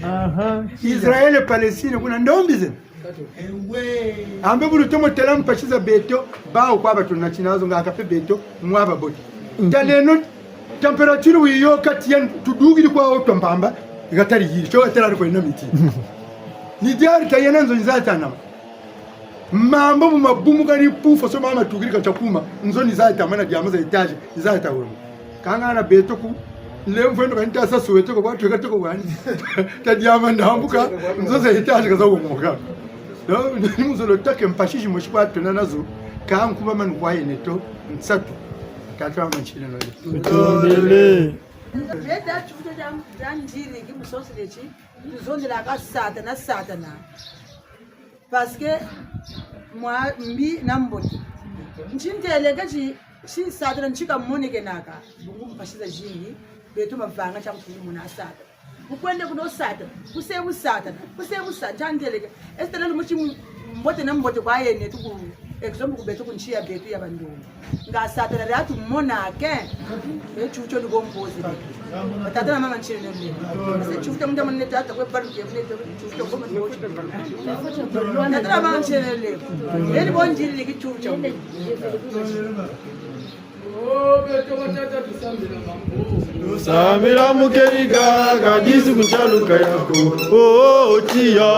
Aha. Israel, Palestine kuna ndombi zena. Ambe bu lutomo tala mpasi za beto, bawu kwa batona tina zo nga ka mpe beto, mwa babote. Taleno, température wiyo kati ya tudukiri kwa wo twa mpamba, gatari yiri, tio gatari kwena miti. Ni diari tayena nzo ni za tanama. Mambu bu mabumu kani pufa so mama tukiri ka tia kuma, nzo ni za tamana diama za étage, ni za tawona. Kanga na beto ku, lemvo eno kani tasa suwe toko kwa, tweka toko kwani. Ta diama ndambuka, nzo za étage ka za womoka. No, ni muzolo take mpasi zimosi kwa twena nazo, ka nkuba manu kwa yene to, nsatu. Ka twa manchile no. Tutondele. Beta tio tia, tia njiri ki musosele ti, tuzonzela ka Satana, Satana. Parce que mwa mbi na mbote. Nti nteleke ti, ti Satana nti kamonekenaka, bungu mpasi zazingi, beto mavanga tia kutulu mona Satana. Bukwende kuno Satana, kuse bu Satana, kuse bu Satana, nti nteleke. Esi tala lumu ti mbote na mbote kwa yene tuku, exemple ku beto ku nsi ya beto ya bandongo. Nga Satana dia tumona ke. E tio tio ni ko mpoze. Batata na mama ntielele. Ese tio tio munda mune tata kwe balu ke mune tio tio ko mune. Tata na mama ntielele. Eni bo njiri ni ki tio tio. Tusambila mu kedika, ka disu ku ntialuka yako. Oh, tiya.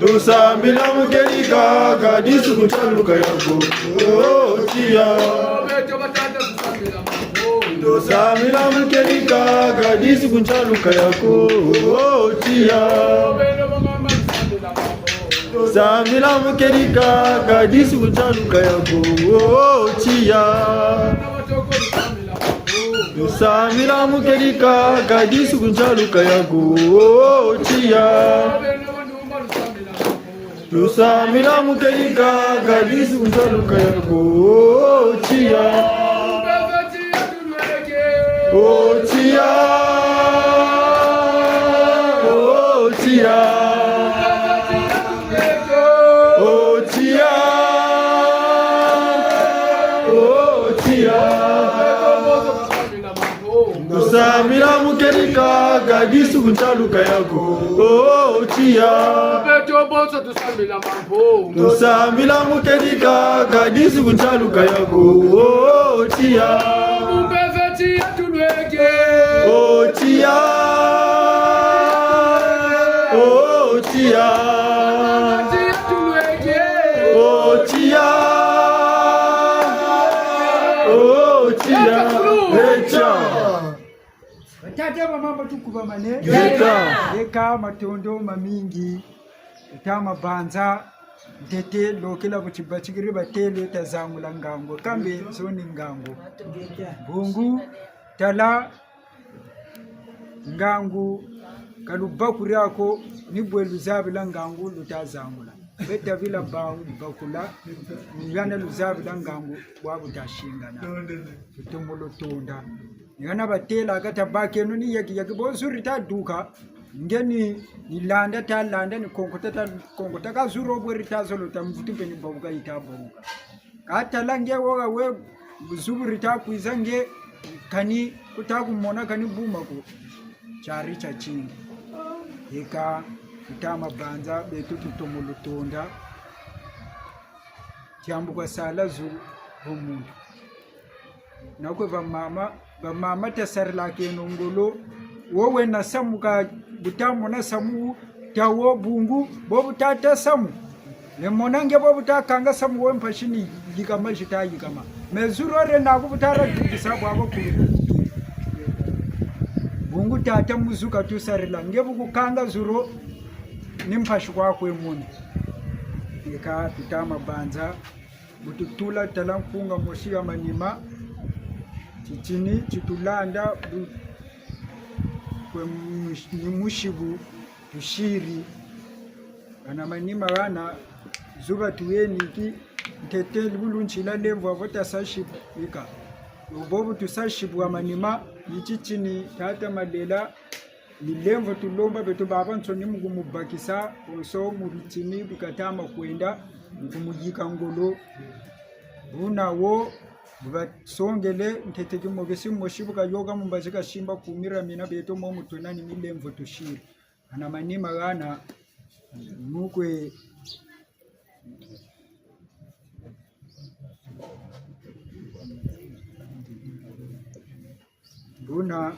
Tusambila mu kedika, ka disu ku ntialuka yako. Oh, tiya. Tusambila mu kedika, ka disu ku ntialuka yako. Oh, tiya. Tusambila mu kedika, ka disu ku ntialuka yako. Oh, tiya. Tusambila mu kedika, ka disu ku ntialuka yako. Oh, tiya. Tusambila mu kedika, ka disu ku ntialuka yako. Oh, tiya. Oh, tiya. Oh, tiya. Oh, tiya. Oh, tiya. Tusambila mu kedika, ka disu ku ntialuka yako. Oh, tiya. Beto bonso tusambila mambo. Tusambila mu kedika, ka disu ku ntialuka yako. Oh, tiya. Mumbe veti ya tulweke. Oh, tiya. Oh, tiya. Veti ya tulweke. Oh, tiya. Oh, tiya. Echa. Batata, bamama, tukubamane. Ngeta. Eka matondo mamingi. Tata Mabanza, ntete, lokela bu tibatikiri batele, tazangula ngangu. Kambe, zo ni ngangu. Bungu, tala, ngangu, ka lubakuri ako, ni bwe luzabila ngangu, lutazangula. Beta bila bawu bakula, ni hana luzabila ngangu, bwabu tasingana. Tutomo lutonda. Ni hana batela kata bakeno ni yaki yaki bo zuri taduka. Nge ni, ni landa talanda ni konkota takonkota ka zuri wo bwe ritazolo ta mvutu mpe ni babuka yitabonga. Ka tala nge wo ka we zubu ritakwiza nge kani kutakumona kani buma ko. Tiari tiatingi. Eka, Tata Mabanza, beto tutomo lutonda. Tiambu kwa sala zulu, bo muntu. Na kwe bamama, bamama tasarilakeno ngolo, wo wena samu ka butamona samu, ta wo bungu, bo butata samu. Ne mona nge bo butakanga samu wo mpasi ni yikama zita yikama. Mais zulu wo rena ku butara dukisa bwabo kulu. Bungu tata muzuka tusarila, nge bu kukanga zulu wo, ni mpasi kwa kwe mona. Eka Tata Mabanza, bu tutula tala nkunga mosi ya manima, titini, titulanda, bu, kwe mush-, ni musibu, tusiri. Hana manima hana, zuba tuyeniki, ntete bu luntila lemvo avo tasa sibu, ika. Bobu tusa sibu ha manima, ni titini, tata Malela, ni lemvo tulomba beto babansoni mu kumubakisa, bonso mu bitini bikatama kwenda, mu kumuyika ngolo. Buna wo, bu basongele, ntete kimokesi mosi bu kayoka mu mbazi kasimba kumira mina beto momu twena ni milemvo tusiri. Hana manima hana, Mukwe. Buna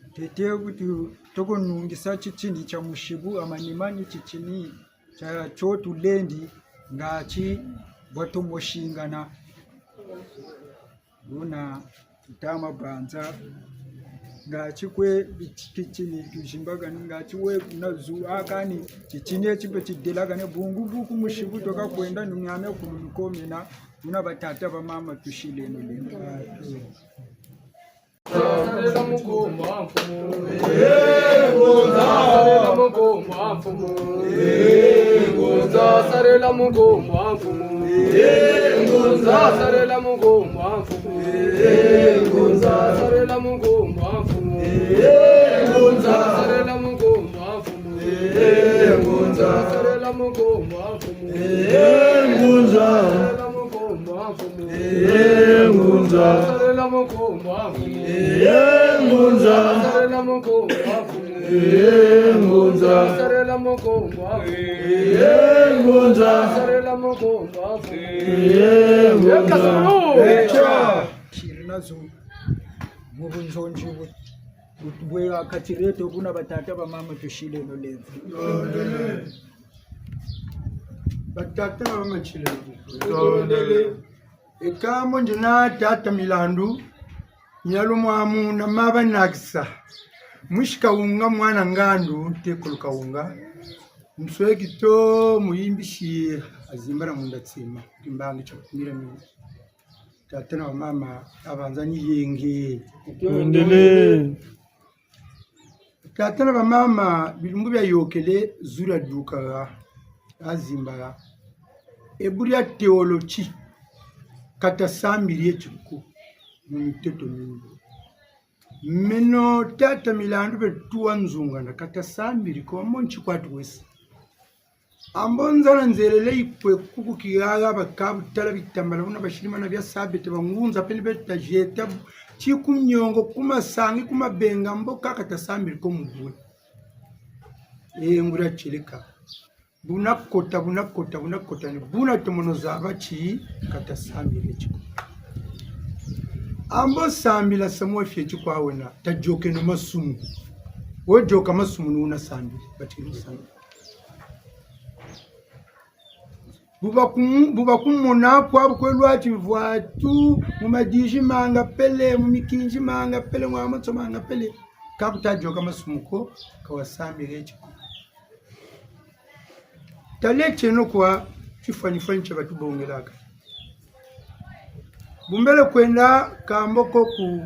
ntete bu tu toko nungisa titini tia musibu, amanima ni titini tia tio tulendi, ngati bwa tomo singana. Buna tutama banza, ngati kwe bititini tuzimbakani, ngati we kuna zu akani, titini eti mpe tidelakane, bungu buku musibu toka kwenda nungame kulu lukomena, buna batata bamama tusileno lendo. Sarila mukumba mfumu. Sarila mukumba mfumu. Sarila mukumba mfumu. Sarila mukumba mfumu. Sarila mukumba mfumu. Sarila mukumba mfumu. Sarila mukumba mfumu. Sarila mukumba mfumu. Ee Ngunza. Sarila mukumba mfumu. Ee Ngunza. Sarila mukumba mfumu. Ee Ngunza. Sarila mukumba mfumu. Ee Ngunza. Sarila mukumba mfumu. Ee Ngunza. Eka solo. Echa. Tiri nazo mu bunzonzi bu, bu, bwe akatiri eto buna batata bamama tusileno lemvo. Batata na bamama tusileno lemvo. Tondele. Eka mo ndina tata Milandu, mialu mwamu na maba nakisa. Mwisi Kawunga mwana Ngandu, ntekolo Kawunga. Nsweki to muyimbisi azimbana munda tsima. Kimbangi tia kumira mi. Tata na bamama, abanza ni yenge. Tondele. Tata na bamama, bilumbu biayôkele, zu diaduka ha, ha zimba ha. E bu dia teoloji, ka tasambiri eti ko, mu miteto mimbi. Meno tata Milandu beto wa nzungana, ka tasambiri ko, mo nti kwa tukwesa. Ambo nzala nzelele yikwe kuku kihaha baka butala bitambala buna basilimana bia sabete bangunza peni beta jeta ti ku miongo, ku masangi, ku mabenga mbo kaka tasambiri ko mu buna. Ee, nguria tilika. Buna kota, buna kota, buna kota ni buna tomono zaba ti ka tasambiri ti ko. Ambo sambila samu wa fioti kwa wena, tayôkeno masumu. Wo yôka masumu ni wuna sambiri, batikiri sambiri. Bu bakumu-, bu bakumona kwa bu kwe lwati vwatu, mu madiji manga pele, mu mikinzi manga pele, mu amatso manga pele. Ka kuta yôka masumu ko, ka wasambiri ti ko. Taletieno kwa tifwani-fwani tia batubongelaka. Bu mbele kwenda kamba ko ku,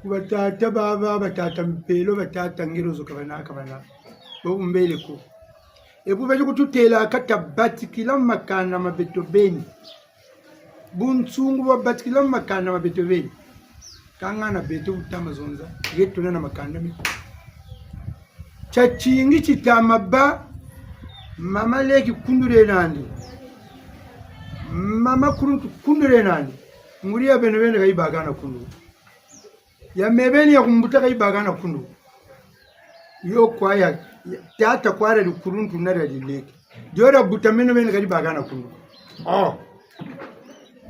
ku batata baba, batata Mpelo, batata Ngelozo kabana, kabana. Bo bu mbele ko. E bu beri kututêla ka tabatikila mu makanda ma beto beni. Bunsungu bwabatikila mu makanda ma beto beni. Ka ngana beto bu tama zonza, nge tuna na makanda mi. Tiatingi titama bâ, mama leki kundule nandi. Mama kuluntu kundule nandi. Nguri ya beno beni ka yibakana kundu. Ya me beni ya kumbuta ka yibakana kundu. Yo kwa ya, ya, tata kwa diadi kuluntu na diadi leki. Dio diabuta meno beni ka dibakana kundu. Oh.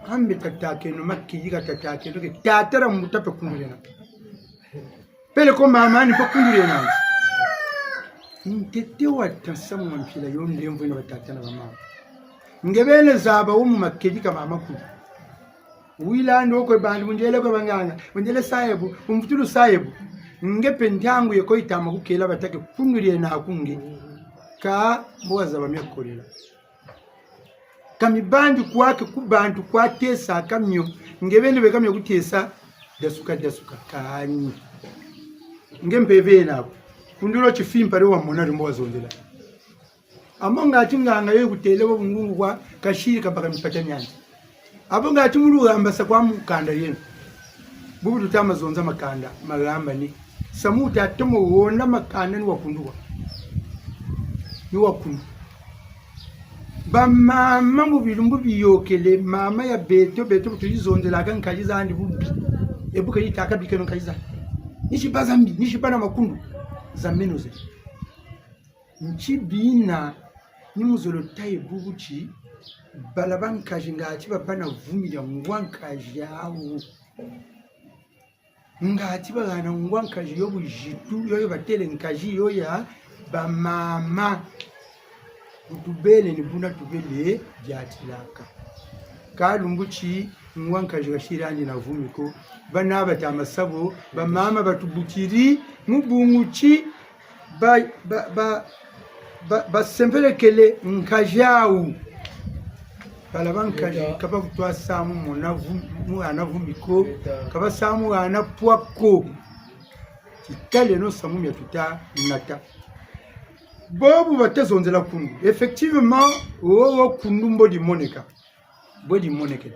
Ambe tatakeno makedi ka tatakeno ke tata diambuta pe kundule na. Peleko mama ni pe kundule na. Ntete wa tansa mu mpila yo ndemvo yina batata na bamama. Nge beni zaba wo mu makedi ka mama kundu. Wila ndo kwe bandi, bundele kwe banganga, bundele sayebu, bumvutulu sayebu. Nge pe ntangu ye ko yitama kukela batâke kundule na ku nge. Ka mbo wazaba mia kolela. Ka mi bandi kwa ke ku bantu kwa tesa ka mio. Nge beni beka mia kutesa, diasuka, diasuka, kani. Nge mpe bena ko. Kundula tifimpa dio wamona dio mbo wazonzela. Amo ngati nganga yo yikutêle bo bungungu kwa kasiri kabaka mipata miandi. Abo ngati mu lugamba sa kwa mu kanda yeno. Bubu tutama zonza makanda, magamba ni. Samu wuta tomo wonda makanda ni wa kundu wa. Ni wa kundu. Bamama mu bilumbu biyôkele, mama ya beto, beto bu tuyizonzelaka nkari zandi bubi. E bu kayitâka bikeno nkari zandi. Ni zi bâ za mbi, ni zi bâ na makundu. Za meno ze. Nti bina, ni muzolo taye bubu ti, bala bankazi ngatu babâ na vumi dia ngwa nkazi awu. Ngatu bahana ngwa nkazi yo buzitu, yoyo batêle nkazi yo ya bamama. Bu tubele ni buna tubele diatilaka. Ka lumbu ti ngwa nkazi kasiri andi na vumi ko. Bana bata ma sa bo, bamama batubukiri mu bungu ti ba, ba, ba, ba, basempelekele nkazi awu. Bala bankazi ka bakutu sa mu mona vu-, mu hana vumi ko, ka basa mu hana pwa ko. Titaleno samu mia tuta nata. Bobu bata zonzela kundu. Effectivement, wowo kundu mbo dimoneka. Bwe dimonekene.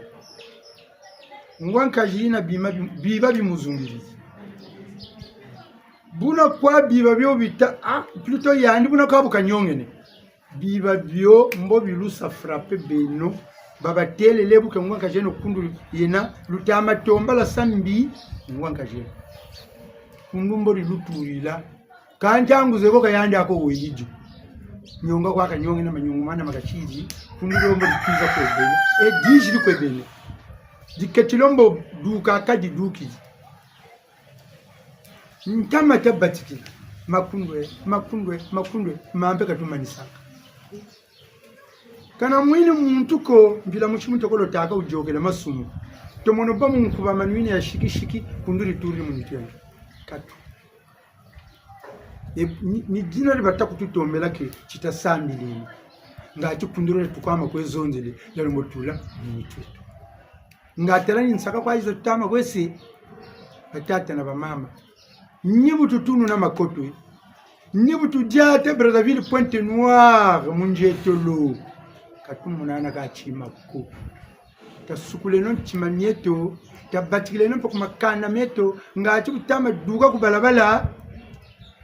Ngwa nkazi yina bima bi-, biba bimuzungiriri. Buna kwa biba bio bita, ah, plutôt yandi buna kwa bu kanyongene. Biba bio mbo bilusa frapper beno. Babatêlele bu ke ngwa nkazi yeno kundu yena, luta ma tomba lasa mbi, ngwa nkazi yeno. Kundu mbo dilutulila. Ka ntangu ze ko ka yandi ako weyidio. Nyonga kwa kanyonge na manyungu mana makasiri, kundu dio mbo dikwiza kwe beno. E diziri kwe beno. Diketi dio mbo duka ka didukiri. Ntama tabatikila. Makundwe, makundwe, makundwe, mampe ka tumanisaka. Kana mwini muntu ko, mpila musi muntu kolo taka wuyôkele masumu. Tomono bâ mu nkuba manwini ya sikisiki, kundu dituri mu nitu yandi. Katu. E, ni, ni dina di bata kututombela ke, ti tasambileno. Ngatu kundu dio tukwama kwe zonzele, dialembo tula mu nitu yeto. Nga tala ni nsaka kwa yiza tutama kwe se, batata na bamama. Ni bu tutununa makoto, ni bu tudiata Brazzaville Pointe-Noire mu nzietolo. Ka tumonana ka tima ko. Tasukuleno ntima mieto, tabatikileno mpe ku makanda mieto, ngatu kutama duka ku balabala,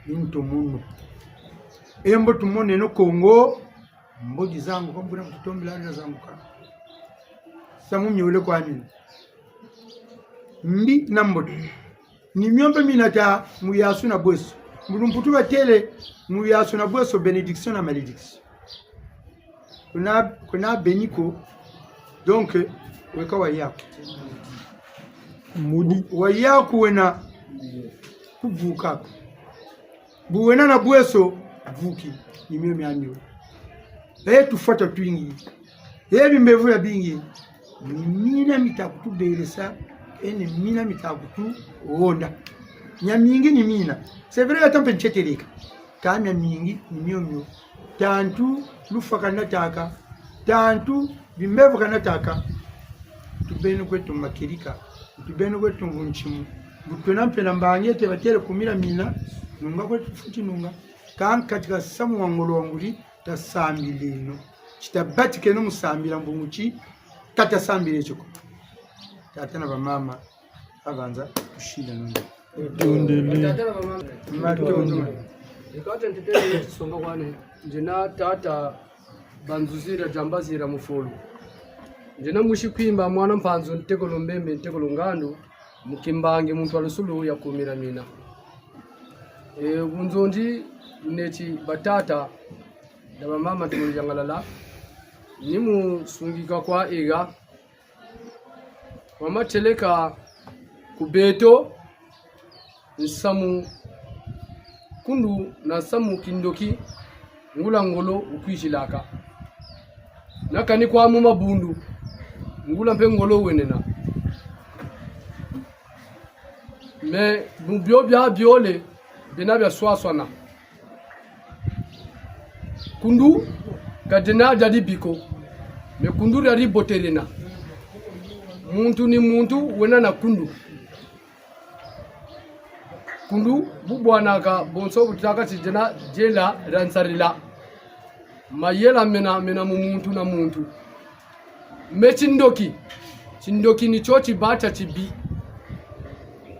ni ntomono. E mbo tumoneno Kongo, mbo dizanguka, mbuna kututombela dizanguka. Samu miole kwa mina. Mbi na mbote. Ni mio mpe mina ta muyasu na bweso. Mbutu mputu batêle muyasu na bweso, bénédiction na malédiction. Kuna, kuna béni ko. Donc, weka wayaku. Mudi. Wayaku wena kuvuka ko. Bu wena na bweso, vuki. Ni mio miamio. E tufwata twingi. E bimbevo biabingi. Ni mina mita kutubelesa, e ni mina mita kutuhonda. Miamingi ni mina. C'est vrai, ata mpe ntieteleka. Ka miamingi ni mio mio. Tantu lufwa ka nataka. Tantu bimbevo ka nataka. Tubeno kweto makedika. Tubeno kweto mvuntsimu. Bu twena mpe na mbangi ete batêle kumila mina. Nunga kweto futi nunga. Ka nkati ka samu wa ngolo wa nguri, tasambileno. Ti tabatikeno mu sambila mbungu ti, ka tasambile tio ko. Tata na bamama, babanza, tusila nunga. Tondele. Tata na bamama. Matondo. Ikate ntete tisonga kwane. Ndiena tata Banzuzira Diambazira Mufolo. Ndiena musi Kwimba, mwana Mpanzu, ntekolo Mbembe, ntekolo Ngandu, mu Kimbangi, muntu wa lusulu ya kumila mina. E, bunzonzi neti batata na bamama, tumoni yangalala, ni mu sungika kwa ega, wa matieleka ku beto, nsamu kundu na nsamu kindoki, ngula ngolo wukwizilaka. Na kani kwa mu mabundu, ngula mpe ngolo wenena. Mais mu bio bia biole, biena bia swaswana. Kundu ka diena dia dibi ko, mais kundu dia dibote diena. Muntu ni muntu wena na kundu. Kundu bu bwanaka bonso bu tutâka ti diena diela dia nsarila. Mayela mena, mena mu muntu na muntu. Mais tindoki, tindoki ni tio tibâ tia tibi.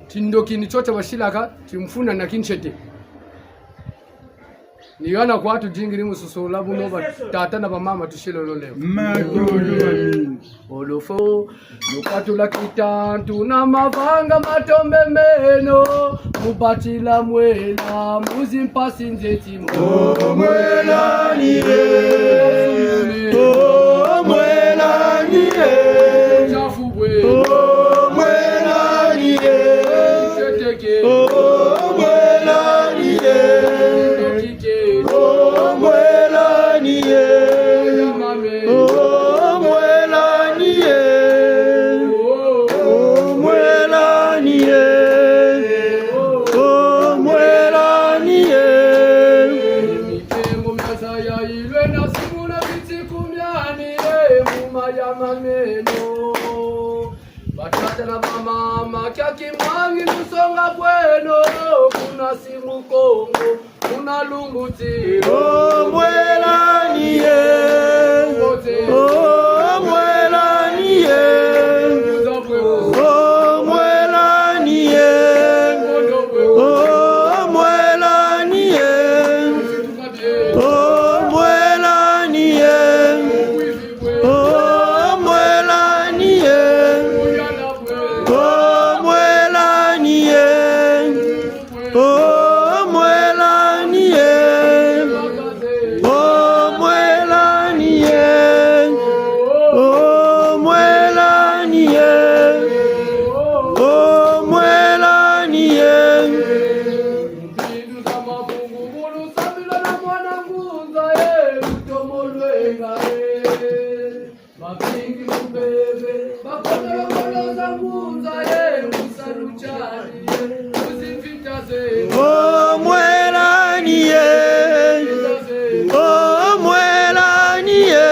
Tindoki ni tio tia basilaka timfuna na kintiete. Ni hana kwa tudingiri mu susula buno batata na bamama, tusileno leo. Matondo mamingi. Olofo, lukatula kitantu na mavanga matombe meno. Mu batila mwela, mu zi mpasi nzeti mo. Oh, mwela ni ye. Oh, mwela ni ye. Tiafu bwe. Oh, mwela ni ye. Teteke. Oh, mwela ni ye. Teteke. Oh, mwela ni ye. Mame. Oh, mwela ni ye. Oh, mwela ni ye. Oh, mwela ni ye. Mikembo mia zaya ilwe na simuna bitiku miani ye muma ya mameno. Batata na bamama, kia kimbangi lusonga bweno, kuna simu Kongo, kuna lumbu ti. Oh, mwela ni ye. Oh, mwela ni ye. Oh, mwela ni ye. Oh, mwela ni ye. Oh, mwela ni ye. Oh, mwela ni ye. Oh, mwela ni ye. Oh, mwela ni ye. Oh, mwela ni ye. Oh, mwela ni ye. Oh, mwela ni ye. Mpindu za mabungu, bulu sambila na mwana ngunza, eh, lutomo lwenga, eh. Mabingi mubebe, bakotolo kolo za ngunza, eh, musalu tiani, eh, muzimvita ze. Oh, mwela ni ye. Oh, mwela ni ye.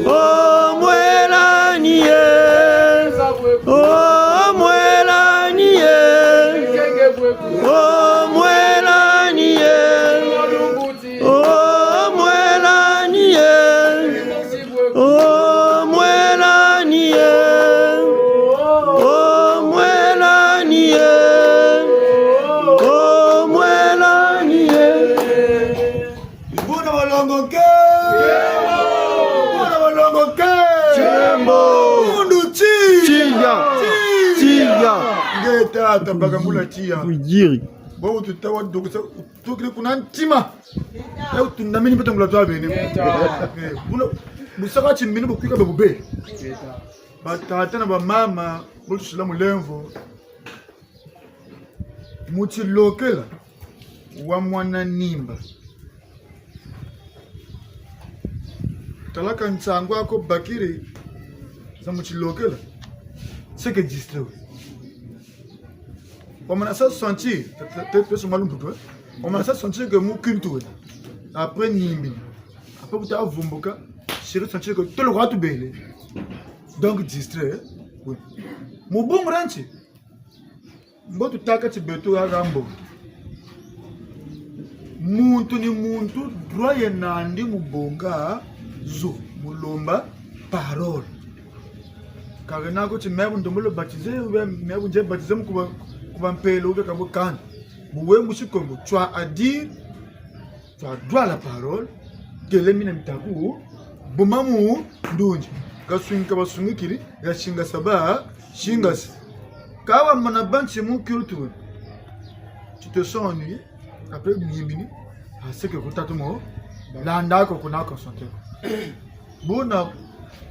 Oh, mwela ni ye. Oh, mwela ni ye. Oh, mwela ni ye. Oh, mwela ni ye. Oh, mwela ni ye. Oh, mwela ni ye. Oh, mwela ni ye. Buna balongo ke. Buna balongo ke. Tiembo. Mundu ti. Tinga. Tinga. Nge tata, bakambula tia. Kujiri. Bo tuta wa dokisa, tukiri kuna ntima. E, tundamini mpe tangula twa bene. Eh, buna, busaka ti mbini bukwika be bube. Batata na bamama, bo tusila mulemvo. Mu tilokela wa mwana nimba. Talaka nsangu aku bakiri za mu tilokela. C'est que distrait. Wamana sa sentir, te, te, te, te suma lumputu, eh. Wamana sa sentir que mu kintu, eh. Après nimbi. Après kuta vumbuka, siri sentir que tolo kwa tubele. Donc distrait, eh. Oui. Mu bungu dia nti. Mbo tutâka ti beto ha gambo. Muntu ni muntu, droit ye nandi mu bonga zu, mu lomba parole. Ka wena ko ti me bu ndombolo baptisé, ou bien me bu nze baptisé mu kuba, kuba mpelo, ou bien ka bu kani. Bu we musi Kongo, tu as à dire, tu as droit à la parole, kele mina mitaku, buma mu ndunzi. Kasungi ka basungikiri, ya singasa ba singasi. Ka wamana bansi mu culture, tu te sens ennuyé, après nimbini, parce que ku tatu mo, landa ko kuna concentré ko. Buna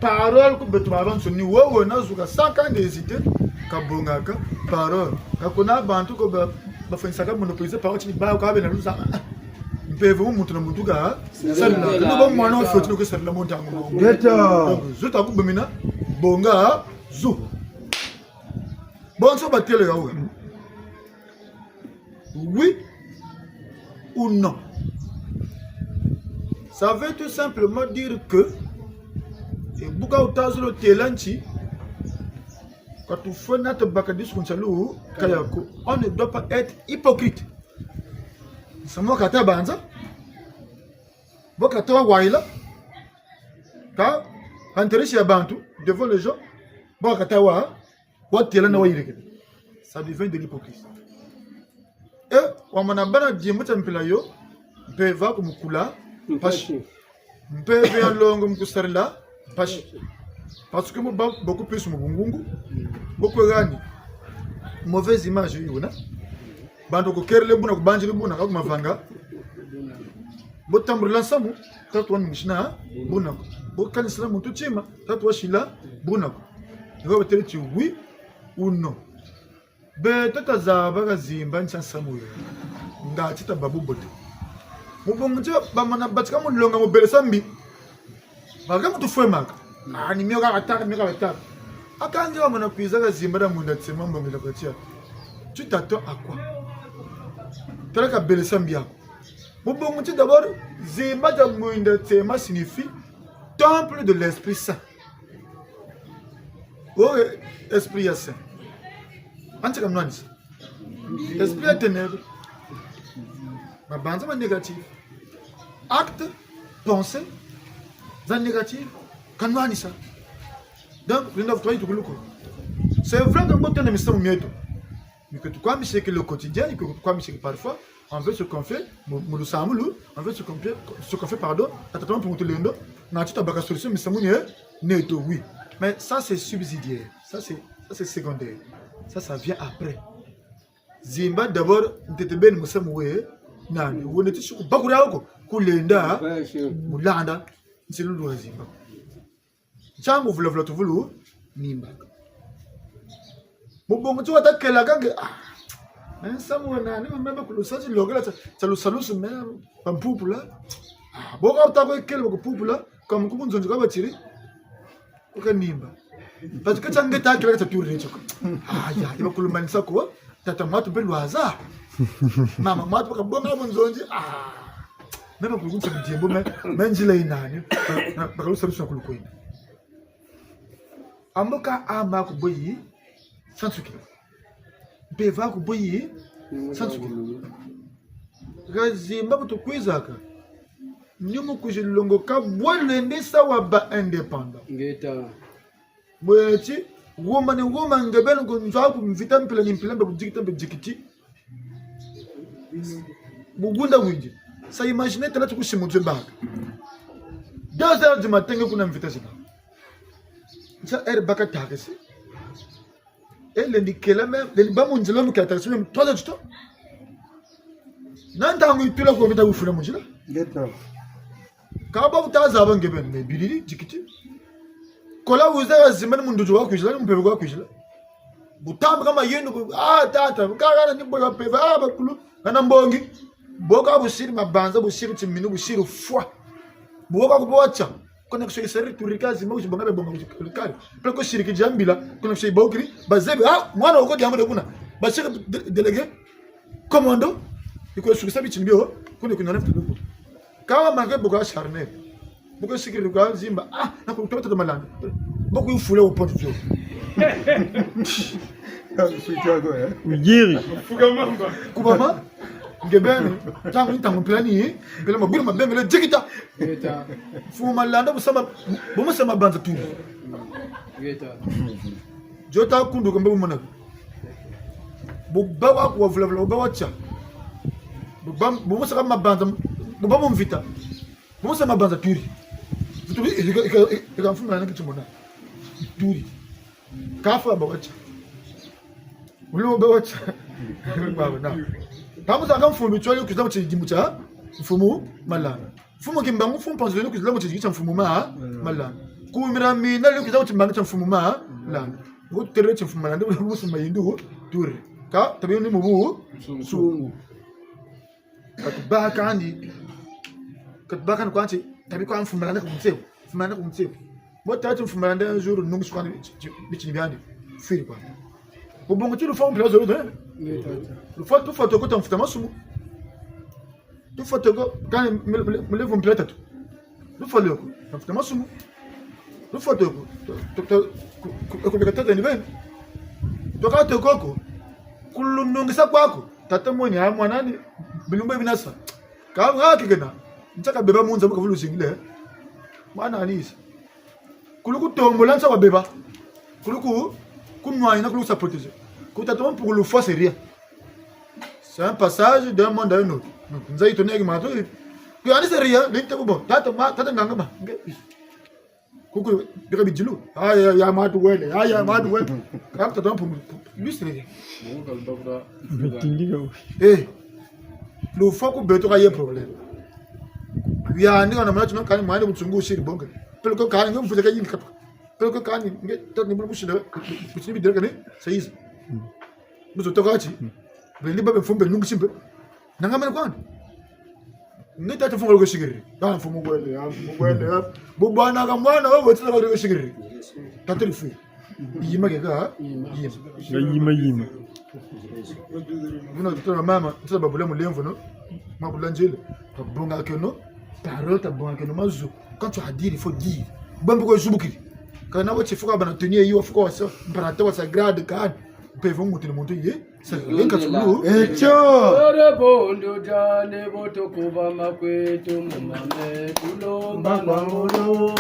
parole ku beto babansoni, wo wena zuka sans hésiter, ka bongaka parole. Ka kuna bantu ko ba, bafwanisaka monopoliser parole ti ba kwa bena luza. Mpeve mu muntu na muntu ka sarila. Ni bo mwana wa fioti ni kwe sarila mu ntangu mo. Ngeta. Donc, zu ta kubamina, bonga zu. Bonso batêle ya we. Oui ou non? Ça veut tout simplement dire que, e bu ka wuta zolo têla nti, ka tufweti baka discours nsalu, kaya ko, on ne doit pas être hypocrite. Samu ka ta banza, bo ka ta wayila, ka enterrer ya bantu devant les gens, bo ka ta wa, watêla na wayirikila. Ça devient de l'hypocrisie. E, wamana bâ na dimbu tia mpila yo, mpeve aku mu kula mpasi. Mpasi. Mpeve ya nlongo mu kusarila mpasi. Parce que mu bâ beaucoup plus mu bungungu, bo kwe hani mauvaise image yo yuna. Bantu kukerele buna, kubanziri buna, ka ku mavanga. Bo tambulila nsamu, tatu wa nungusina buna ko. Bo kanisila muntu tima, tatu wa sila buna ko. Ni bo batêle ti oui ou non. Beto tazaba ka zimba ntia nsamu yo. Nga ti tabâ bubote. Mu bungu ti bamana batika mulonga mu belesa mbi. Baka muntu fwemaka. Ah, ni mio ka batâka, mio ka batâka. Aka nge wamana kwiza ka zimba dia mwinda tsema mbongela kwa tia. Tu t'attends à quoi? Tala ka belesa mbi ako. Mu bungu ti d'abord, zimba dia mwinda tsema signifie temple de l'Esprit Saint. Oh, esprit ya saint. Anti ka nwanisa. Esprit ya ténèbres. Mabanza ma négatif. Acte, pensée, za négatif. Ka nwanisa. Donc, lenda vutuwa yitukuluko. C'est vrai que mbo tena misamu mieto. Mais que tukwamisi que le quotidien, et que tukwamisi que parfois, on veut se confier, mu, mu lusamulu, on veut se confier, se confier, pardon, à Tata Mpungu Tulendo, na ti tabaka solution misamu ni, neto, oui. Mais ça, c'est subsidiaire. Ça, c'est, ça, c'est secondaire. Ça, ça vient après. Zimba d'abord, ntete beni musamu we, nani, wone ti si kubakula ko, kulenda, mu landa, nsilulu wa zimba. Ntiangu vulavula tuvulu nimbaka. Mu bungu ti wata kela ka nge, ah, nsamu wa nani, meme kulusa ti lokela tia, tia lusalusu me, bampupula. Ah, bo ka wuta kwe kela bakupupula, ka mu ku bunzonzi ka batiri. Wuka nimba. Parce que tia nge ta kela ka tia turi ni tio ko. Ah, ya, ya bakulumanisa ko. Tata mwatu mpe lwaza. Mama mwatu bakabonga bunzonzi. Ah. Meme kulukunsa bidiembo, me, me nzila yi nani. Na, na, bakalusa lusa kulukwenda. Ambo ka ama kuboyi, sansuki. Mpeve kuboyi, sansuki. Ka zimba bu tukwizaka. Ni mu kuzilongoka bwe lwendesa wabâ indépendant. Ngeta. Bwe ti, wuma ni wuma nge beni ku nzo aku mvita mpila ni mpila mbe budikita mbe dikiti. Bugunda bwingi. Sa imagine tala ti kusimu twe baka. Deux heures du matin nge kuna mvita zina. Nsa heure baka taxi. E lendi kela me, lendi bâ mu nzila mu kela taxi me, trois heures du temps. Na ntangu yitula ko bita wufula mu nzila. Ngeta. Ka ba bu tazaba nge beni, me bilili, dikiti. Kola wiza ya zimba ni mu nduzu wa kwizila, ni mu mpeve kwa kwizila. Bu tambika mayindu, bu, ah, tata, bu kaka na ni boya mpeve, ah, bakulu, kana mbongi. Bo ka busiri mabanza, busiri timinu, busiri fwa. Bu wo ka kubo watia. Connexion yi seri turika zimba, kusi bonga be bonga, kusi kari. Pe ko siri ki diambila, connexion yi bokiri, bazebi, ah, mwana wo ko diambu de kuna. Basiri dé-, délégué, commando, yi ko sukisa bitini bio, kuna kuna na futu. Ka wa make bu ka charnel. Bu ko sikiri kwa zimba. Ah, na ku tata Malanda. Bu ku yifula wo ponto tio. Wuyiri. Kubama. Nge beni. Ntangu, ntangu mpila ni. Mpila mabulu mabembele dikita. Ngeta. Mfumu Malanda bu sama, bu mu sama banza turi. Ngeta. Dio ta kunduka mbe bu mona. Bu bâ wa ku wa vulavula, bu bâ watia. Bu bâ, bu mu saka mabanza, bu bâ mu mvita. Bu mu sa mabanza turi. Turi, ika, ika, ika mfumu na naki timona. Turi. Kafa bâ watia. Wulu bâ watia. Baba na. Ka mu sa ka mfumu bitwali kwiza mu tidimbu tia mfumu Malanda. Mfumu Kimbangu, mfumu Mpanzu lwena kwiza mu tidimbu tia mfumu Ma-, Malanda. Kumira mina lwena kwiza mu timbangi tia mfumu Ma-, Malanda. Ngo tutere tia mfumu Malanda, bu suma yindu, turi. Ka, tabi ni mu bu, sungu. Ka tubâ kandi, ka tubâ kandi kwa nti, tabi kwa mfumu Malanda ku nsewu, mfumu Malanda ku nsewu. Bo tala ti mfumu Malanda un jour, nungu si kwandi, ti, ti, bitini biandi, fwiri kwandi. Mu bungu ti lufwa mpila zole, eh? Lufwa, tufwa toko ta mfuta masumu. Tufwa toko, kandi mule, mule, mule vo mpila tatu. Lufwa loko, ta mfuta masumu. Lufwa toko, to, to, to, ku, ku, ku, ku, tata ni beni. Toka toko ko, kulunungisa kwaku, tata mweni, ah, mwana ni, bilumbu bi nasa. Ka, ka kikena, ntia kabeba mu nza, bu kavulu zingile. Mwana ni isa. Kulu kutombola ntia wabeba. Kulu ku, kunwanina, kulu ku sa protéger. Ku tata wa mpungu lufwa c'est rien. C'est un passage d'un monde à un autre. Donc, nza yi toneki mato. Ku yandi c'est rien, linte bu bon. Tata ma, tata nganga ma. Nge. Kuku, bika bidilu. Aya, ya matu wele. Aya, matu wele. Ka tata wa mpungu. Lui, c'est rien. Betingi ka. Eh. Lufwa ku beto ka ye problème. Ya, ni kana mwana tino kani mwana mutsungu usiri bonga. Peleko kani nge mvuze ka yini kapa. Peleko kani nge tatu ni mwana kusila. Kusini bidere kani, ça y est. Muzo toka ti. Bele liba be mfumbe nungu simbe. Nanga mene kwani. Nge tata mfumu kwa sikiri. Ah, mfumu kwele, ah, mfumu kwele, ah. Bo bwana ka mwana, oh, wetela kwa sikiri. Tata lifu. Yima keka, yima. Yima, yima. Muna tuta na mama, tuta babula mulemvo, non? Mabula nzele. Tabongakeno, parole tabongakeno, mazu. Quand tu as à dire, il faut dire. Bambu kwa zubukiri. Kana wa tifuka bana tenir yo, fuka wa sa, mparata wa sa grade, kan. Mpe vo muntu ni muntu ye. Sa, lenka tulu. Echo. Ore bondo jane boto kuba makweto mumame tulomba na ngolo.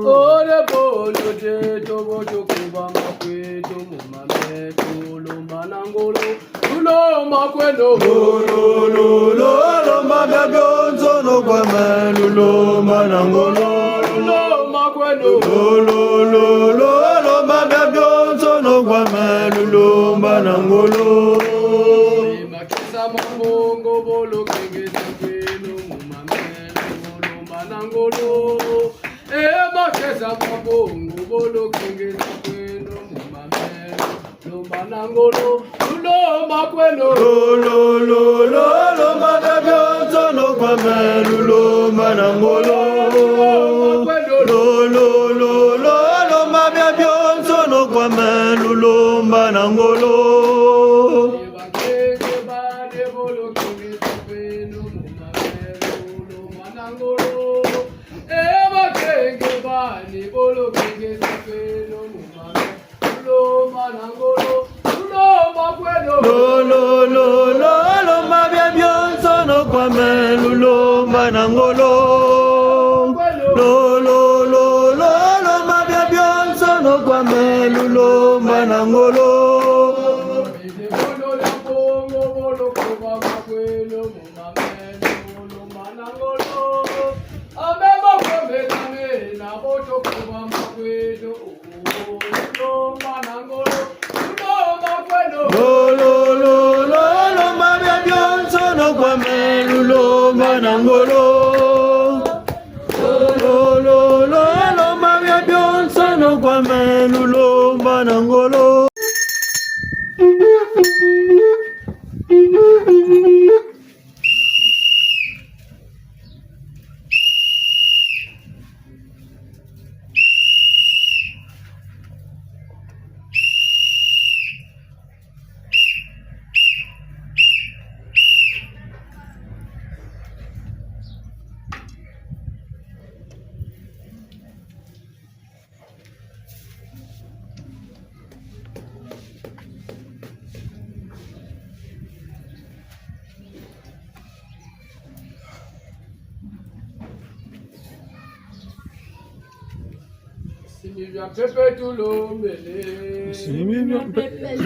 Ore bondo jeto boto kuba makweto mumame tulomba na ngolo. Tulomba kweno. Lo, lo, lo, lo, lomba bia bionsono kwame, lulomba na ngolo. Lulomba kweno. Lo, lo, lo, lo, lomba bia bionsono kwame, lulomba na ngolo. E makesa ma mbongo bolokengesa kweno mumame, lulomba na ngolo. E makesa ma mbongo bolokengesa kweno mumame, lomba na ngolo, lulomba kweno. Lo, lo, lo, lo, lomba bia bionsono kwame, lulomba na ngolo. Lo, lo, lo, lo, lomba bia bionsono kwame, lulomba na ngolo. Bakenge bane bolokengesa kweno mumame, lulomba na ngolo. E bakenge bane bolokengesa kweno mumame. Lomba na ngolo, lomba kweno. Lo, lo, lo, lo, lomba bia bionsono kwame, lulomba na ngolo. Lo, lo, lo, lo, lomba bia bionsono kwame, lulomba na ngolo. Ide bondo dia mbongo, bolo kuba makweno, mumame, lulomba na ngolo. Ame makwembe na mena, boto kuba makweno. Lo, lo, lo, lo, lomba bia bionsono kwame, lulomba na ngolo. Lo, lo, lo, lomba bia bionsono kwame, lulomba na ngolo. Bisimi bia mpeve tulombele. Bisimi bia mpeve.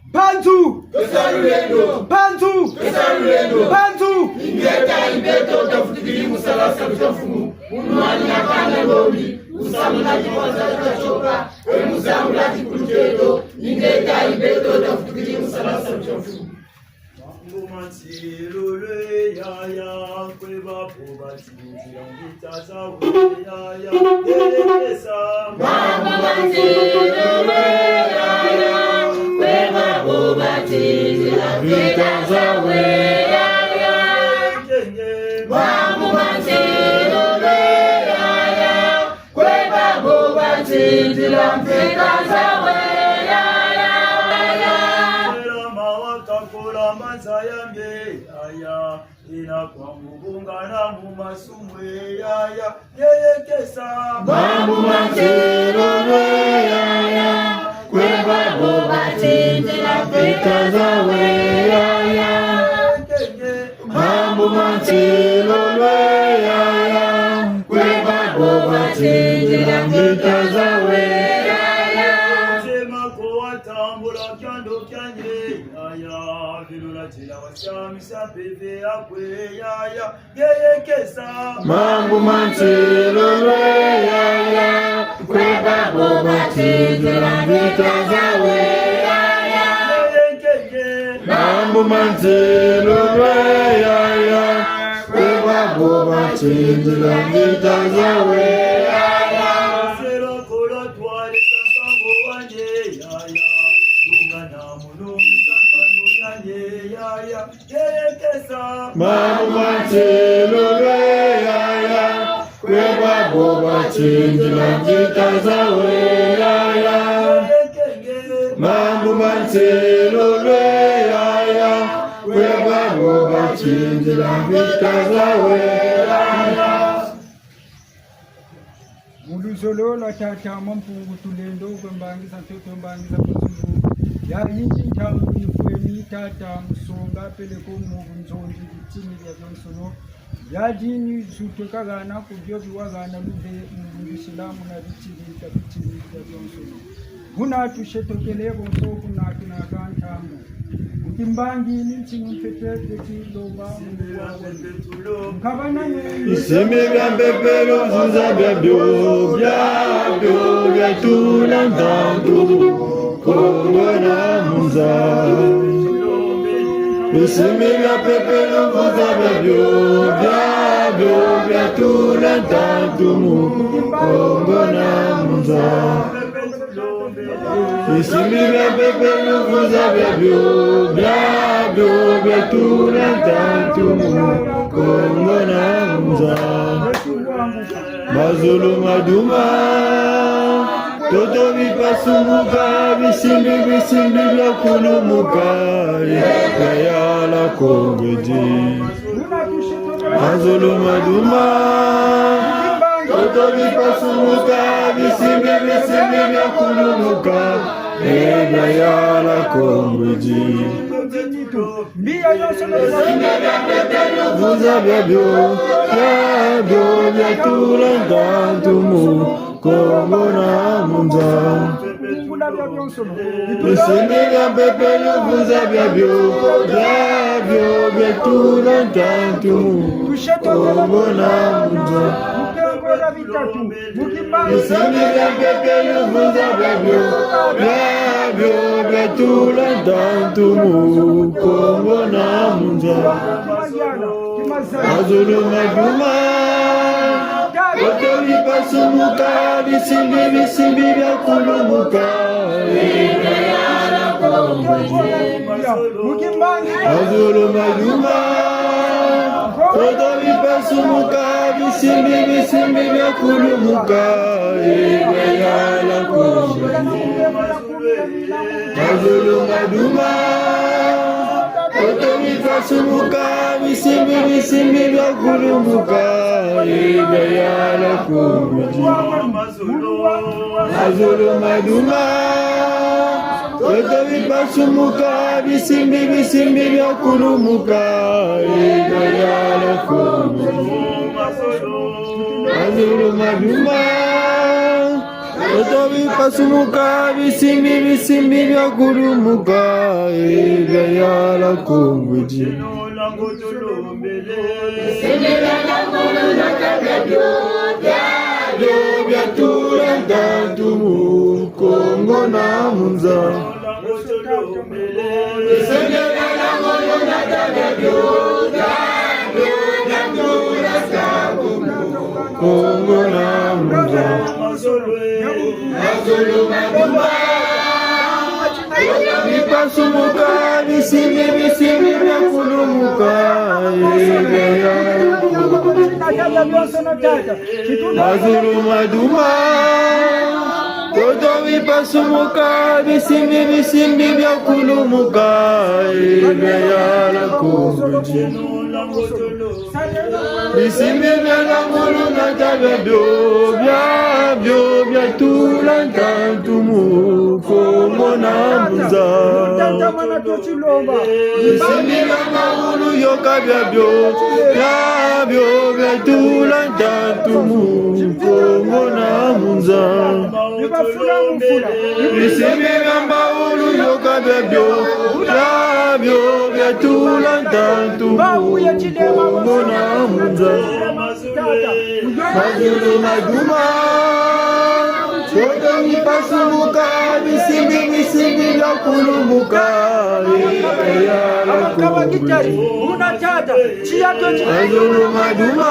Mpanzu! Kesa lulendo! Mpanzu! Kesa lulendo! Mpanzu! Ingeta, i beto tafutukiri mu sala salu tia Mfumu. Munwani na kanda ngombi, musamu na kiwanza kia tioka, e musamu na kikulu kieto, ingeta, i beto tafutukiri mu sala salu tia Mfumu. Mambu ma nsilulu yaya, kwe babo batindila mvita zawu yaya, yelekesa. Mambu ma nsilulu yaya, kwe babo batindila mvita zawu yaya. Kenge. Mambu ma nsilulu yaya, kwe babo batindila mvita zawu yaya. Tela mawa kakola maza ya mbe yaya, ina kwa mubungana mu masumu yaya, yelekesa. Mambu ma nsilulu yaya, kwe babo batindila mvita zawu yaya. Kenge. Mambu ma nsilulu yaya, kwe babo batindila mvita zawu yaya. Sema ko watambula kiando kiandi yaya, vilula tila wasiamisa mpeve yakwe yaya, yelekesa. Mambu ma nsilulu yaya, Kwe babo batindila mvita zawe, yaya. Mambu ma nsilulu, yaya. Kwe babo batindila mvita zawe, yaya. Mambu ma nsilulu, yaya. Kwe babo batindila mvita zawe, yaya. Mambu ma nsilulu, yaya. Kwe babo batindila mvita zawe, yaya. Mu luzolo lwa tata Mampungu Tulendo, kwe mbangi za ntoto, mbangi za busungu, ya yingi ntangu yifweni tata Musonga peleko mu bunzonzi bitini bia bionsono. Biadi ni zutwe kagana ku bio biwagana lube mu bungisila muna bitini bia bitini bia bionsono. Buna tushetokele bonso kuna tunaka ntangu. Mu timbangi ni ntinu mpete peti lomba mu wawe. Nkabana nwe. Bisimbi bia mpepelo, mvunza biabio, biabio biatula ntantu, Kongo na munza. Bisimbi bia mpepelo, mvunza biabio, biabio biatula ntantu, Kongo na munza. Bisimbi bia mpepelo, mvunza biabio, biabio biatula ntantu, Kongo na munza. Mazulu maduma, ntoto bipasumuka, bisimbi, bisimbi biakulumuka, yaya la Kongo di. Mazulu maduma, ntoto bipasumuka, bisimbi, bisimbi biakulumuka, yaya la Kongo di. Mbiya yonso na mvunza biabio, biabio biatula ntantu mu Kongo na munza. Bisimbi bia mpepelo, mvunza biabio, biabio biatula ntantu mu Kongo na munza. Bisimbi bia mpepelo, mvunza biabio, biabio biatula ntantu mu Kongo na munza. Mazulu maduma, ntoto bipasumuka, bisimbi, bisimbi biakulumuka. Mazulu maduma, ntoto bipasumuka, bisimbi, bisimbi biakulumuka, yaya la Kongo. Mazulu maduma, ntoto bipasumuka, bisimbi, bisimbi biakulumuka, yaya la Kongo. Mazulu maduma, ntoto bipasumuka, bisimbi, bisimbi biakulumuka, yaya la Kongo. Mazulu maduma, ntoto bipasumuka, bisimbi, bisimbi biakulumuka, yaya la Kongo di. Bisimbi bia ngolo na tata biabio, biabio biatula ntantu mu Kongo na munza. Bisimbi bia ngolo na tata biabio, biabio biatula ntantu mu Kongo na munza. Mazulu maduma, bipasumuka, bisimbi, bisimbi biakulumuka, yaya. Mazulu maduma, ntoto bipasumuka, bisimbi, bisimbi biakulumuka, yaya la Kongo di. Bisimbi bia ngolo na tata biabio, biabio biatula ntantu mu Kongo na munza. Bisimbi bia mawulu yoka biabio, biabio biatula ntantu mu Kongo na munza. Bisimbi bia mawulu yoka biabio, biabio biatula ntantu mu Kongo na munza. Mazulu maduma, Ntoto mipasumuka, bisimbi, bisimbi bia kulumuka, eh, ya la Kongo. Una tata, tiya to ti- Mazulu maduma.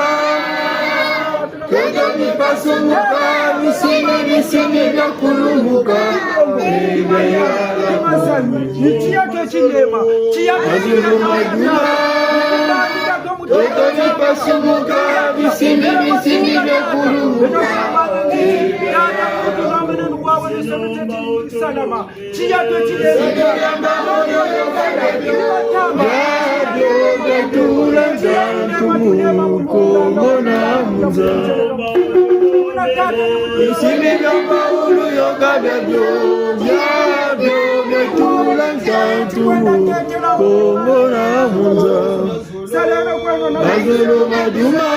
Ntoto mipasumuka, bisimbi, bisimbi bia kulumuka, eh, ya la Kongo. Ni tiya to ti nema, tiya to ti nema. Mazulu maduma. Ntoto mipasumuka, bisimbi, bisimbi bia kulumuka. Biabio biatula ntantu mu Kongo na mu nza. Bisimbi bia mawulu yoka biabio, biabio biatula ntantu mu Kongo na mu nza. Mazulu maduma.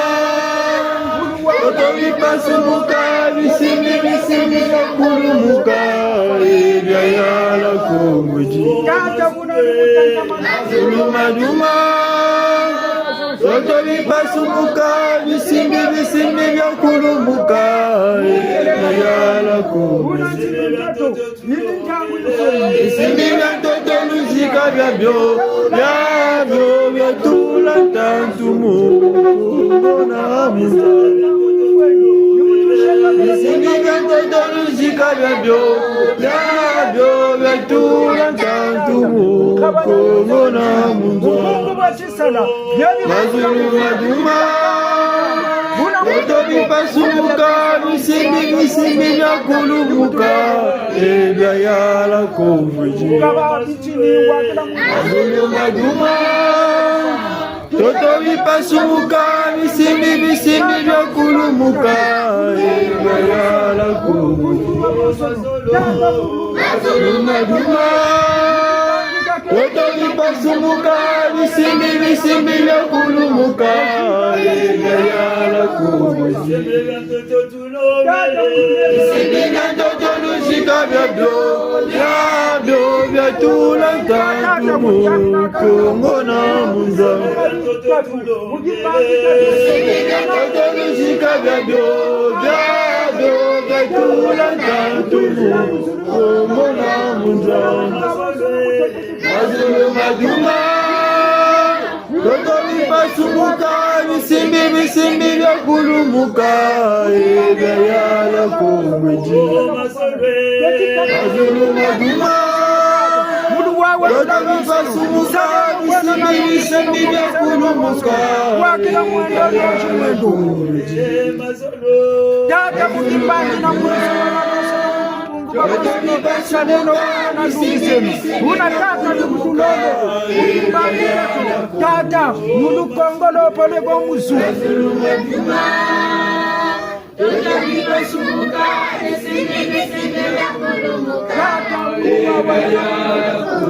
Ntoto mipasumuka, bisimbi, bisimbi bia kulumuka, eh, bia ya la Kongo di. Mazulu maduma. Ntoto mipasumuka, bisimbi, bisimbi bia kulumuka, eh, bia ya la Kongo di. Bisimbi bia ntoto luzika biabio, biabio biatula ntantu mu Kongo na mu nza. Bisimbi bia ntoto luzika biabio, biabio biatula ntantu mu Kongo na mu nza. Mazulu maduma. Ntoto mipasumuka, bisimbi, bisimbi bia kulumuka, eh, bia ya la Kongo di. Mazulu maduma. Ntoto mipasumuka, bisimbi, bisimbi bia kulumuka, eh, bia ya la Kongo di. Mazulu maduma. Ntoto mipasumuka, bisimbi, bisimbi bia kulumuka, eh, bia ya la Kongo di. Bisimbi bia ntoto luzika biabio, biabio biatula ntantu mu Kongo na mu nza. Bisimbi bia ntoto luzika biabio, biabio biatula ntantu mu Kongo na mu nza. Mazulu maduma. Ntoto mipasumuka, bisimbi, bisimbi bia kulumuka, eh, bia ya la Kongo di. Mazulu maduma. Ntoto mipasumuka, bisimbi, bisimbi bia kulumuka, eh, bia ya la Kongo di. Tata, mu kimbangi na mu nzulu na mu nzulu, mu bungu bwa bonso, saleno na lungiseno. Una tata ni mu kulongo, mu kimbangi na tata, mu lukongo lo pole bo muzu. Tata, mu wa wa.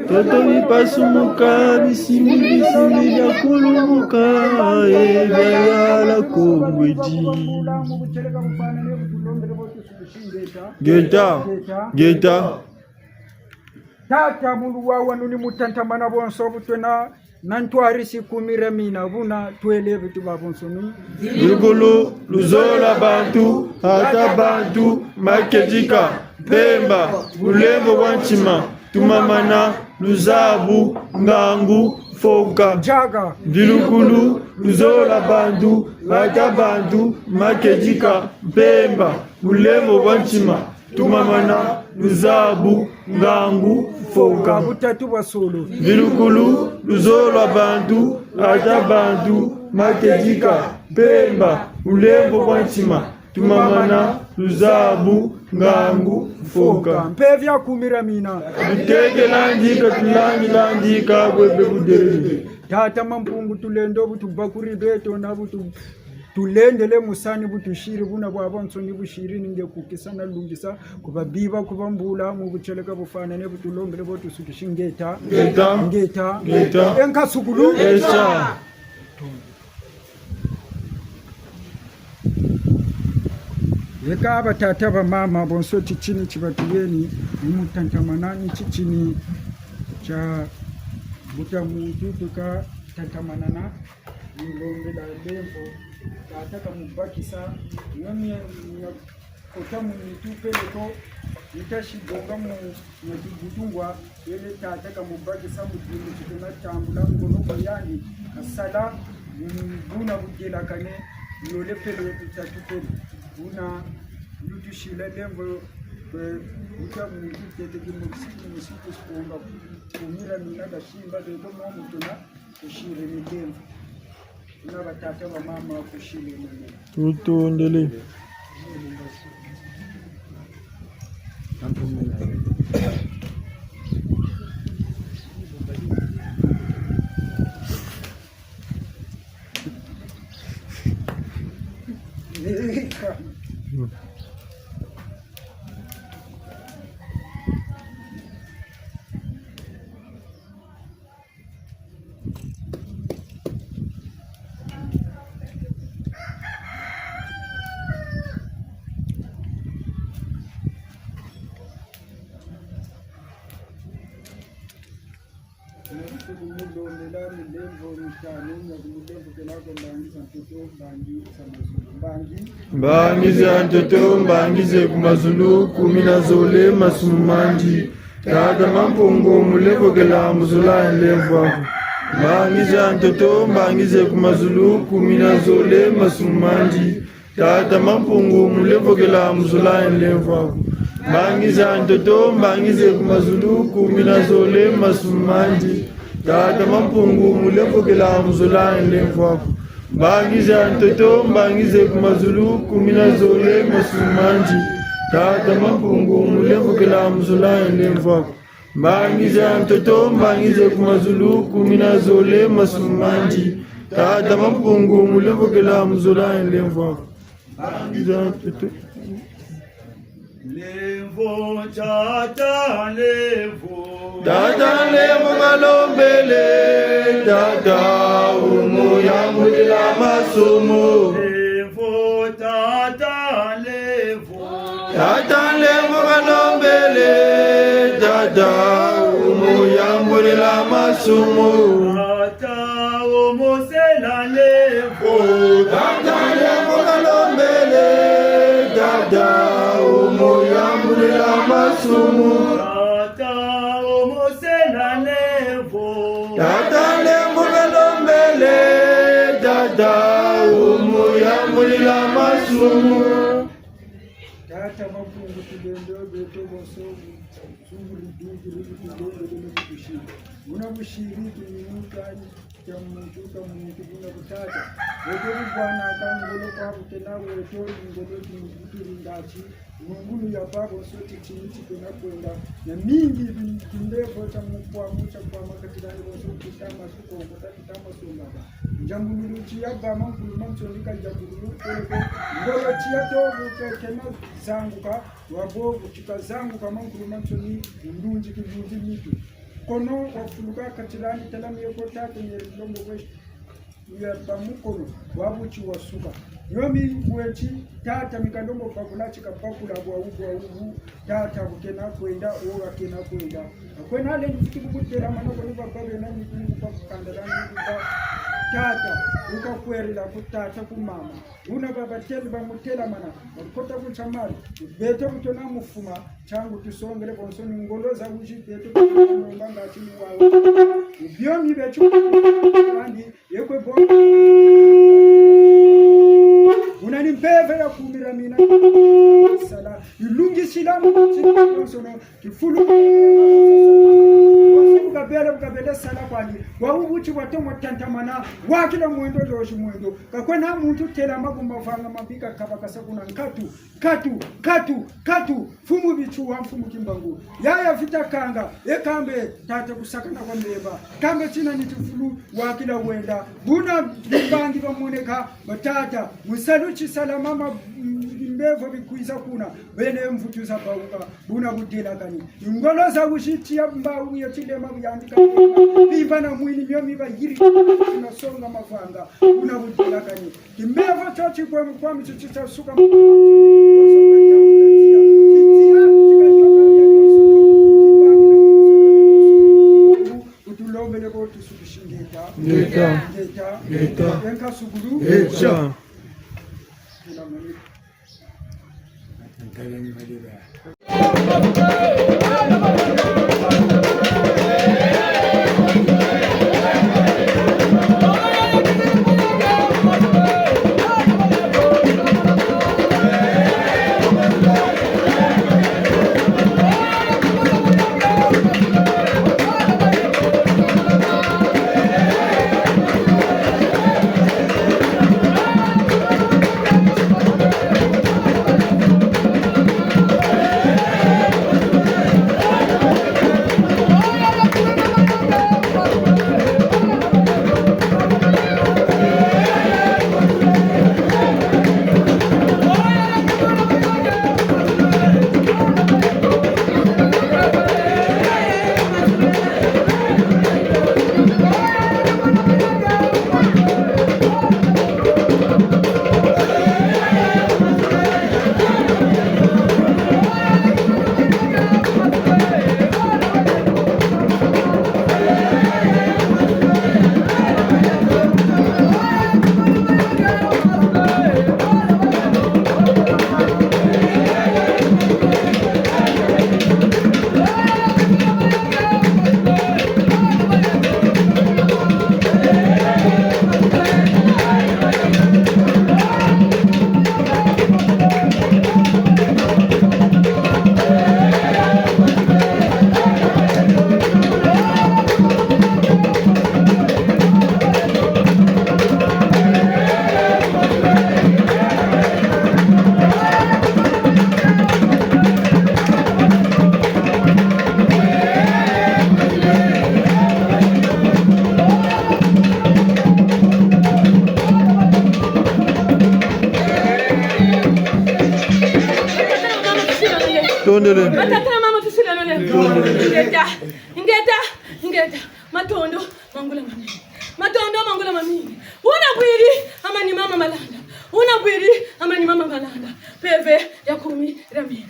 Ntoto mipasumuka, bisimbi, bisimbi bia kulumuka, eh, bia ya la Kongo di. Ngeta, ngeta. Tata, mu luwawanu ni mu tatamana bonso bu twena na ntwarisi kumira mina buna twele bitu ba bonsoni. Mvilukulu, luzolo lwa bantu, ata bantu, makedika, mpemba, bulembo bwa ntima, tumamana, luzabu, ngangu, mfoka. Njaga. Mvilukulu, luzolo lwa bantu, ata bantu, makedika, mpemba, bulembo bwa ntima, tumamana, luzabu, ngangu, mfoka. Butatu bwa solo. Mvilukulu, luzolo lwa bantu, ata bantu, makedika, mpemba, bulembo bwa ntima, tumamana, luzabu, ngangu, mfoka. Mpe bia kumira mina. Tutekela ndika, tulangila ndika, bwebe buderede. Tata Mampungu, tulendo bu tubakuri beto na bu tu- tulendele mu sani bu tusiri, buna bwa bonsoni busiri, ni nge kukisa na lungisa, ku babiba, ku bambula, mu butieleka bufwanane bu tulongele bo tusukisi ngeta. Ngeta. Ngeta. Ngeta. E nkasukulu. Esa. Yeka batata bamama, bonso titini ti batuyeni, ni mu tatamana ni titini tia buta muntu tuka tatamanana. Lombela lemvo, tata kamubakisa, ngamia, ngamia kota mu nitu peleko, nita si bonga mu, mu tibutungwa, yele tata kamubakisa mu dimbu ti tuna tambula ngolo kwa yandi, kasala, mm, buna budelakane, yole pele yetu tatu pele. Buna, lutusila lemvo, eh, uta muntu tete kimosi, kimosi, kusikonga, kumira mina kasimba, beko mwa mutuna, tusire ni lemvo. Buna batata, bamama, kusire ni lemvo. Tutondele. Mbangi za ntoto, mbangi ze ku mazulu, kumi na zole, masumu mandi. Tata Mampungu, mu lemvokela, mu zola nlemvo aku. Mbangi za ntoto, mbangi ze ku mazulu, kumi na zole, masumu mandi. Tata Mampungu, mu lemvokela, mu zola nlemvo aku. Mbangi za ntoto, mbangi ze ku mazulu, kumi na zole, masumu mandi. Tata Mampungu, mu lemvokela, mu zola nlemvo aku. Mbangi za ntoto, mbangi ze ku mazulu, kumi na zole, masumu mandi. Tata Mampungu, mu lemvokela, mu zola nlemvo aku. Mbangi za ntoto, mbangi ze ku mazulu, kumi na zole, masumu mandi. Tata Mampungu, mu lemvokela, mu zola nlemvo aku. Mbangi za ntoto. Nlemvo, tata, nlemvo. Tata, nlemvo kalombele, tata, wumuyambulila masumu. Nlemvo, tata, nlemvo. Tata, nlemvo kalombele, tata, wumuyambulila masumu. Tata, wumuzela nlemvo. Oh, tata, nlemvo kalombele, tata, wumuyambulila masumu. Tata, wumuzela nlemvo. Tata, nlemvo kalombele, tata, wumuyambulila masumu. Tata Mampungu, tulendo beto bonso, zungulu dungulu, tulendo beto kutusi. Buna busiri, tunyuka, tia muntu, tia muntu, buna butata. Beto bubwana ka ngolo kwa butena weto, ngolo tumuturi ngati, ngulu ya babo, so titini, tikena kwenda. Na mingi, bi-, bimbevo, tia mukwa, mucha kwa makatirani, bonso, kitama, suko, kota, kitama, songaba. Njambululu tiya bâ mankulu mansoni ka njambululu peleko. Ngolo tiya tobu kekena zanguka, wa bobu tika zanguka mankulu mansoni, ndunzi kilunzi nitu. Kono wafuluka katirani tala mieko tata nyeri lombo kwe ya bâ mukono, wabuti wasuka. Niomi bweti, tata mi kalombo bakula tika bakula bwawu bwawu. Tata, bu kena kwenda, wo ka kena kwenda. Ka kwena lendi fweti ku kutelamana ko ni baba bena ni kungu kwa kukandala ni kuba. Tata, wu ka kwerila ku tata ku mama. Buna baba têle ba mutelamana, ba kota ku ntamari. Beto bu tuna mufuma, ntangu tusongele bonso ni ngolo za wuzi beto ku nonga ngati ni wawu. Bio mi beto ku nonga ngati, Yekwe bo. Buna ni mpeve ya kumira mina. Sala. Ilungisila mu tina konsono. Kifulu. Konso bu kabele, bu kabele sala kwandi. Wa wubuti wa tomo tantamana. Wakila mwendo lozi mwendo. Ka kwena muntu telama ku mavanga mabi ka kabakasa kuna nkatu. Nkatu, nkatu, nkatu, Mfumu Bitsuwa, Mfumu Kimbangu. Yaya Vita Kanga, e kambe, tata kusakana kwa mbemba. Kambe tina ni tifulu, wakila wenda. Buna bimbangi bamoneka, batata, mu salu tisala mama, mm, mbevo bikwiza kuna, bene mvutu za bawuka, buna budelakani. Ngolo za wuzi tiya mbawu ya tilema buyandika, bimba na mwini mio mi bayiri, kuna songa mavanga, buna budelakani. Timbevo tio tikwe mu kwami tio tita suka mu kutulombele ko tusukisi ngeta. Ngeta. Ngeta. Ngeta. Ngeta. Tondele. Batata na mama, tusileno le. Tondele. Ingeta, ingeta, ingeta. Matondo, mangula mamingi. Matondo, mangula mamingi. Wuna bwiri, ha manima ma malanda. Wuna bwiri, ha manima ma malanda. Mpeve ya kumi dia mina.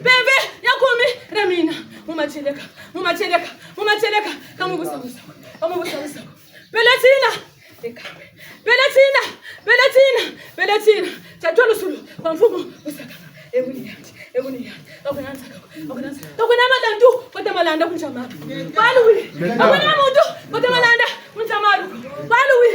Mpeve ya kumi dia mina. Mu matieleka, mu matieleka, mu matieleka. Ka mu busa busa ko. Ka mu busa busa ko. Pele tina. Eka. Pele tina, pele tina, pele tina. Tia twalusulu kwa mfumu busaka. Ewu ni yandi, ewu ni yandi. Ka kuna nsaka ko, ka kuna nsaka ko. Ka kuna malandu, kota malanda ku ntia maru. Baluwi. Ka kuna muntu, kota malanda ku ntia maru. Baluwi,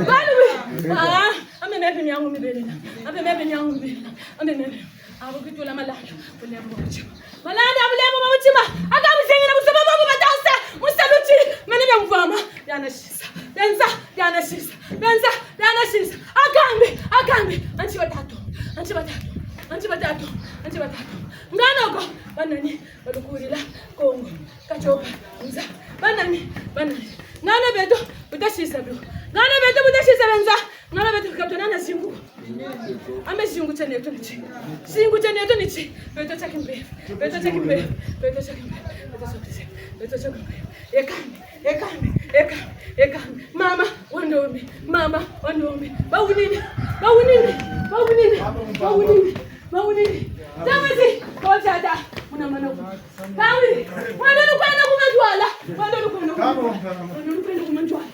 baluwi. Ah, ambe mebe miangu mibele na. Ambe mebe miangu mibele na. Ambe mebe. Abu kitula malanda, bulembo bwa mutima. Malanda, bulembo bwa mutima. Aka muzengela kusaba babu batasa, musaluti, mene bia mvwama, biana sisa. Benza, biana sisa. Benza, biana sisa. Akambe, akambe. Anti batatu, anti batatu, anti batatu, anti batatu. Ngano ko, banani, balukurila, Kongo, Katiopa, nza. Banani, banani. Ngano beto, butasisa bio. Ngano beto, butasisa benza. Ngano beto, katona na zingu. Ambe zingu tia neto ni ti. Zingu tia neto ni ti. Beto tia kimpeve. Beto tia kimpeve. Beto tia kimpeve. Beto tia kimpeve. Beto tia kimpeve. Ekambi, ekambi, ekambi, ekambi. Mama, wa ndombi. Mama, wa ndombi. Bawunini. Bawunini. Bawunini. Bawunini. Bawunini. Zamwezi. Kotata. Muna manoko. Bawunini. Mwana lukwenda ku mantwala. Mwana lukwenda ku mantwala. Mwana lukwenda ku mantwala.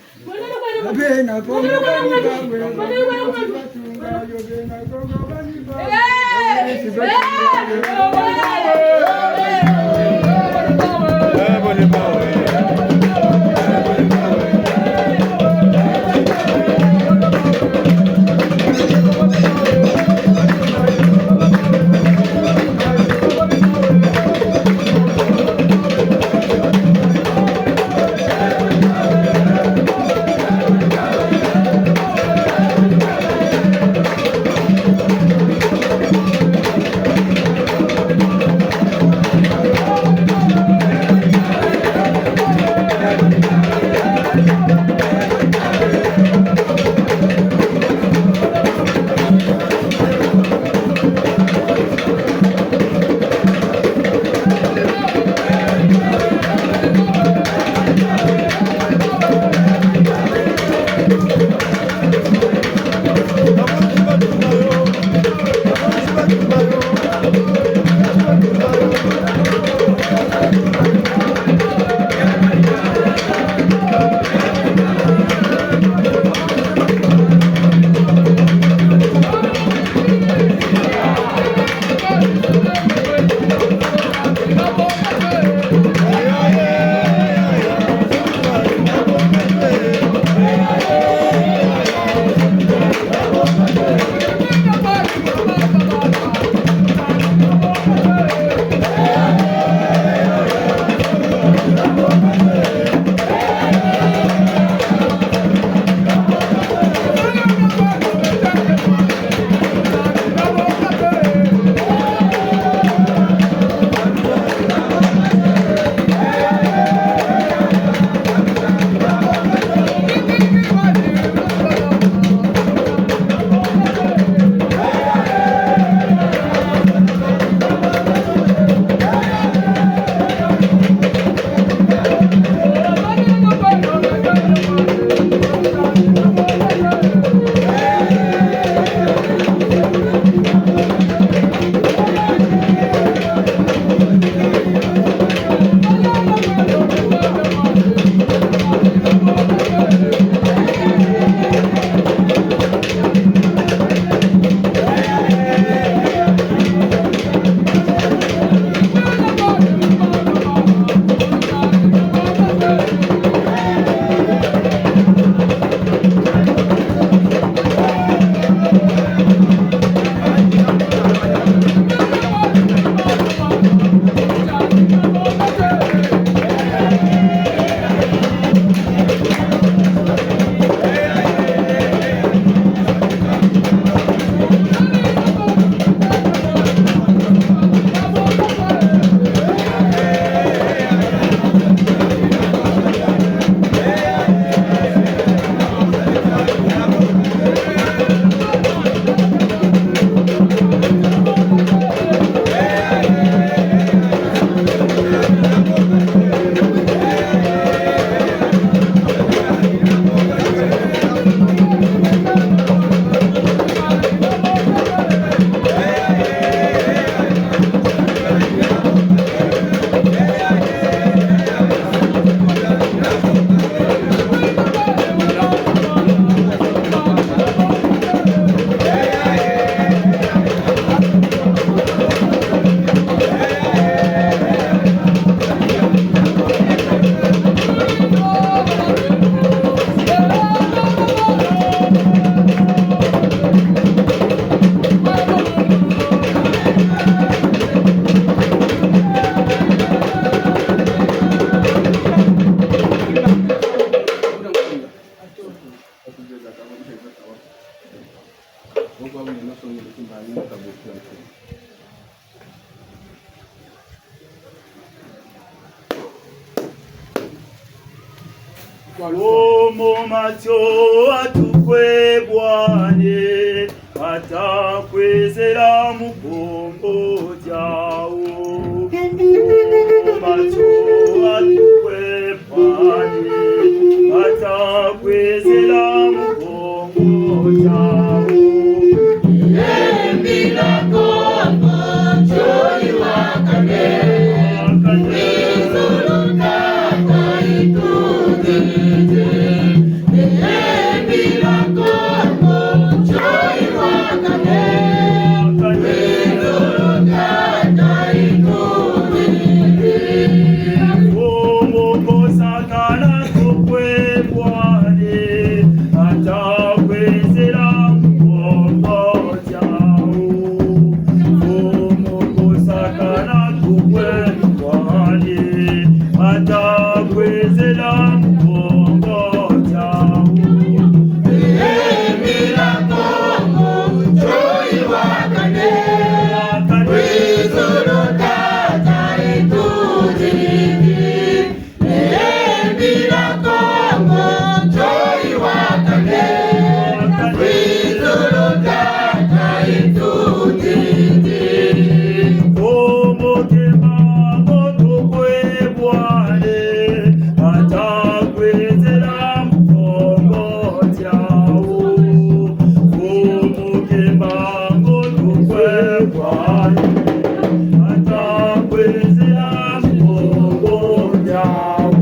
Omo matio atukwe bwane, atakwezela mu bongo diawu. Omo matio atukwe bwane, atakwezela mu bongo diawu. Embila Kongo, nzoli wakane. Izulu tata itudidi. Embila Kongo, nzoli wakane. Izulu tata itudidi. Kongo kosakana tukwe bwane, atakwezela mu bongo diawu. Kongo kosakana tukwe bwane, atakwezela mu bongo diawu. Embila Kongo, nzoli wakane. Izulu tata itudidi. Embila Kongo, nzoli wakane. Izulu tata itudidi. Kongo kembango tukwe bwane, atakwezela mu bongo diawu. Kongo kembango tukwe bwane, atakwezela mu bongo diawu.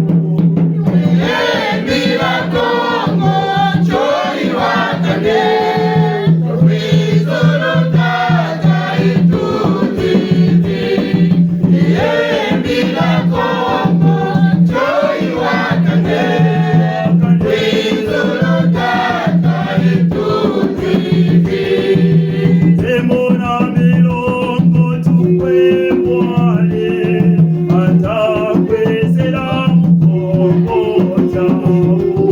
Embila Kongo, nzoli wakane. Izulu tata itudidi. Embila Kongo, nzoli wakane. Izulu tata itudidi. Emona milongo tukwe bwane, atakwezela mu bongo diawu.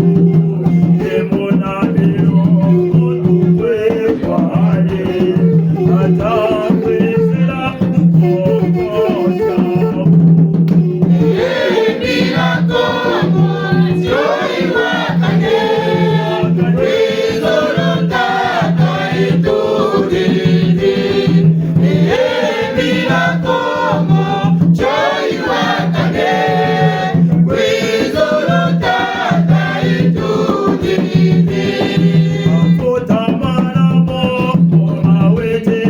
Emona milongo tukwe bwane, atakwezela mu bongo diawu. Embila Kongo, nzoli wakane. Izulu tata itudidi. Embila Kongo, nzoli wakane. Izulu tata itudidi. Kota mana mo, mawete.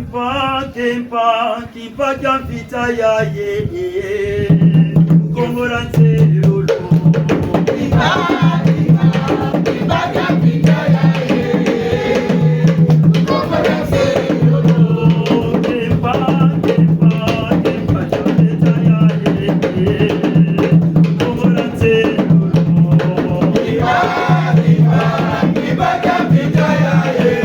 Kimpa, kimpa, kimpa kia mvita yaye, Kongo dia nzelolo. Kimpa, kimpa, kimpa kia mvita yaye, Kongo dia nzelolo. Kimpa, kimpa, kimpa kia mvita yaye, Kongo dia nzelolo. Kimpa, kimpa, kimpa kia mvita yaye.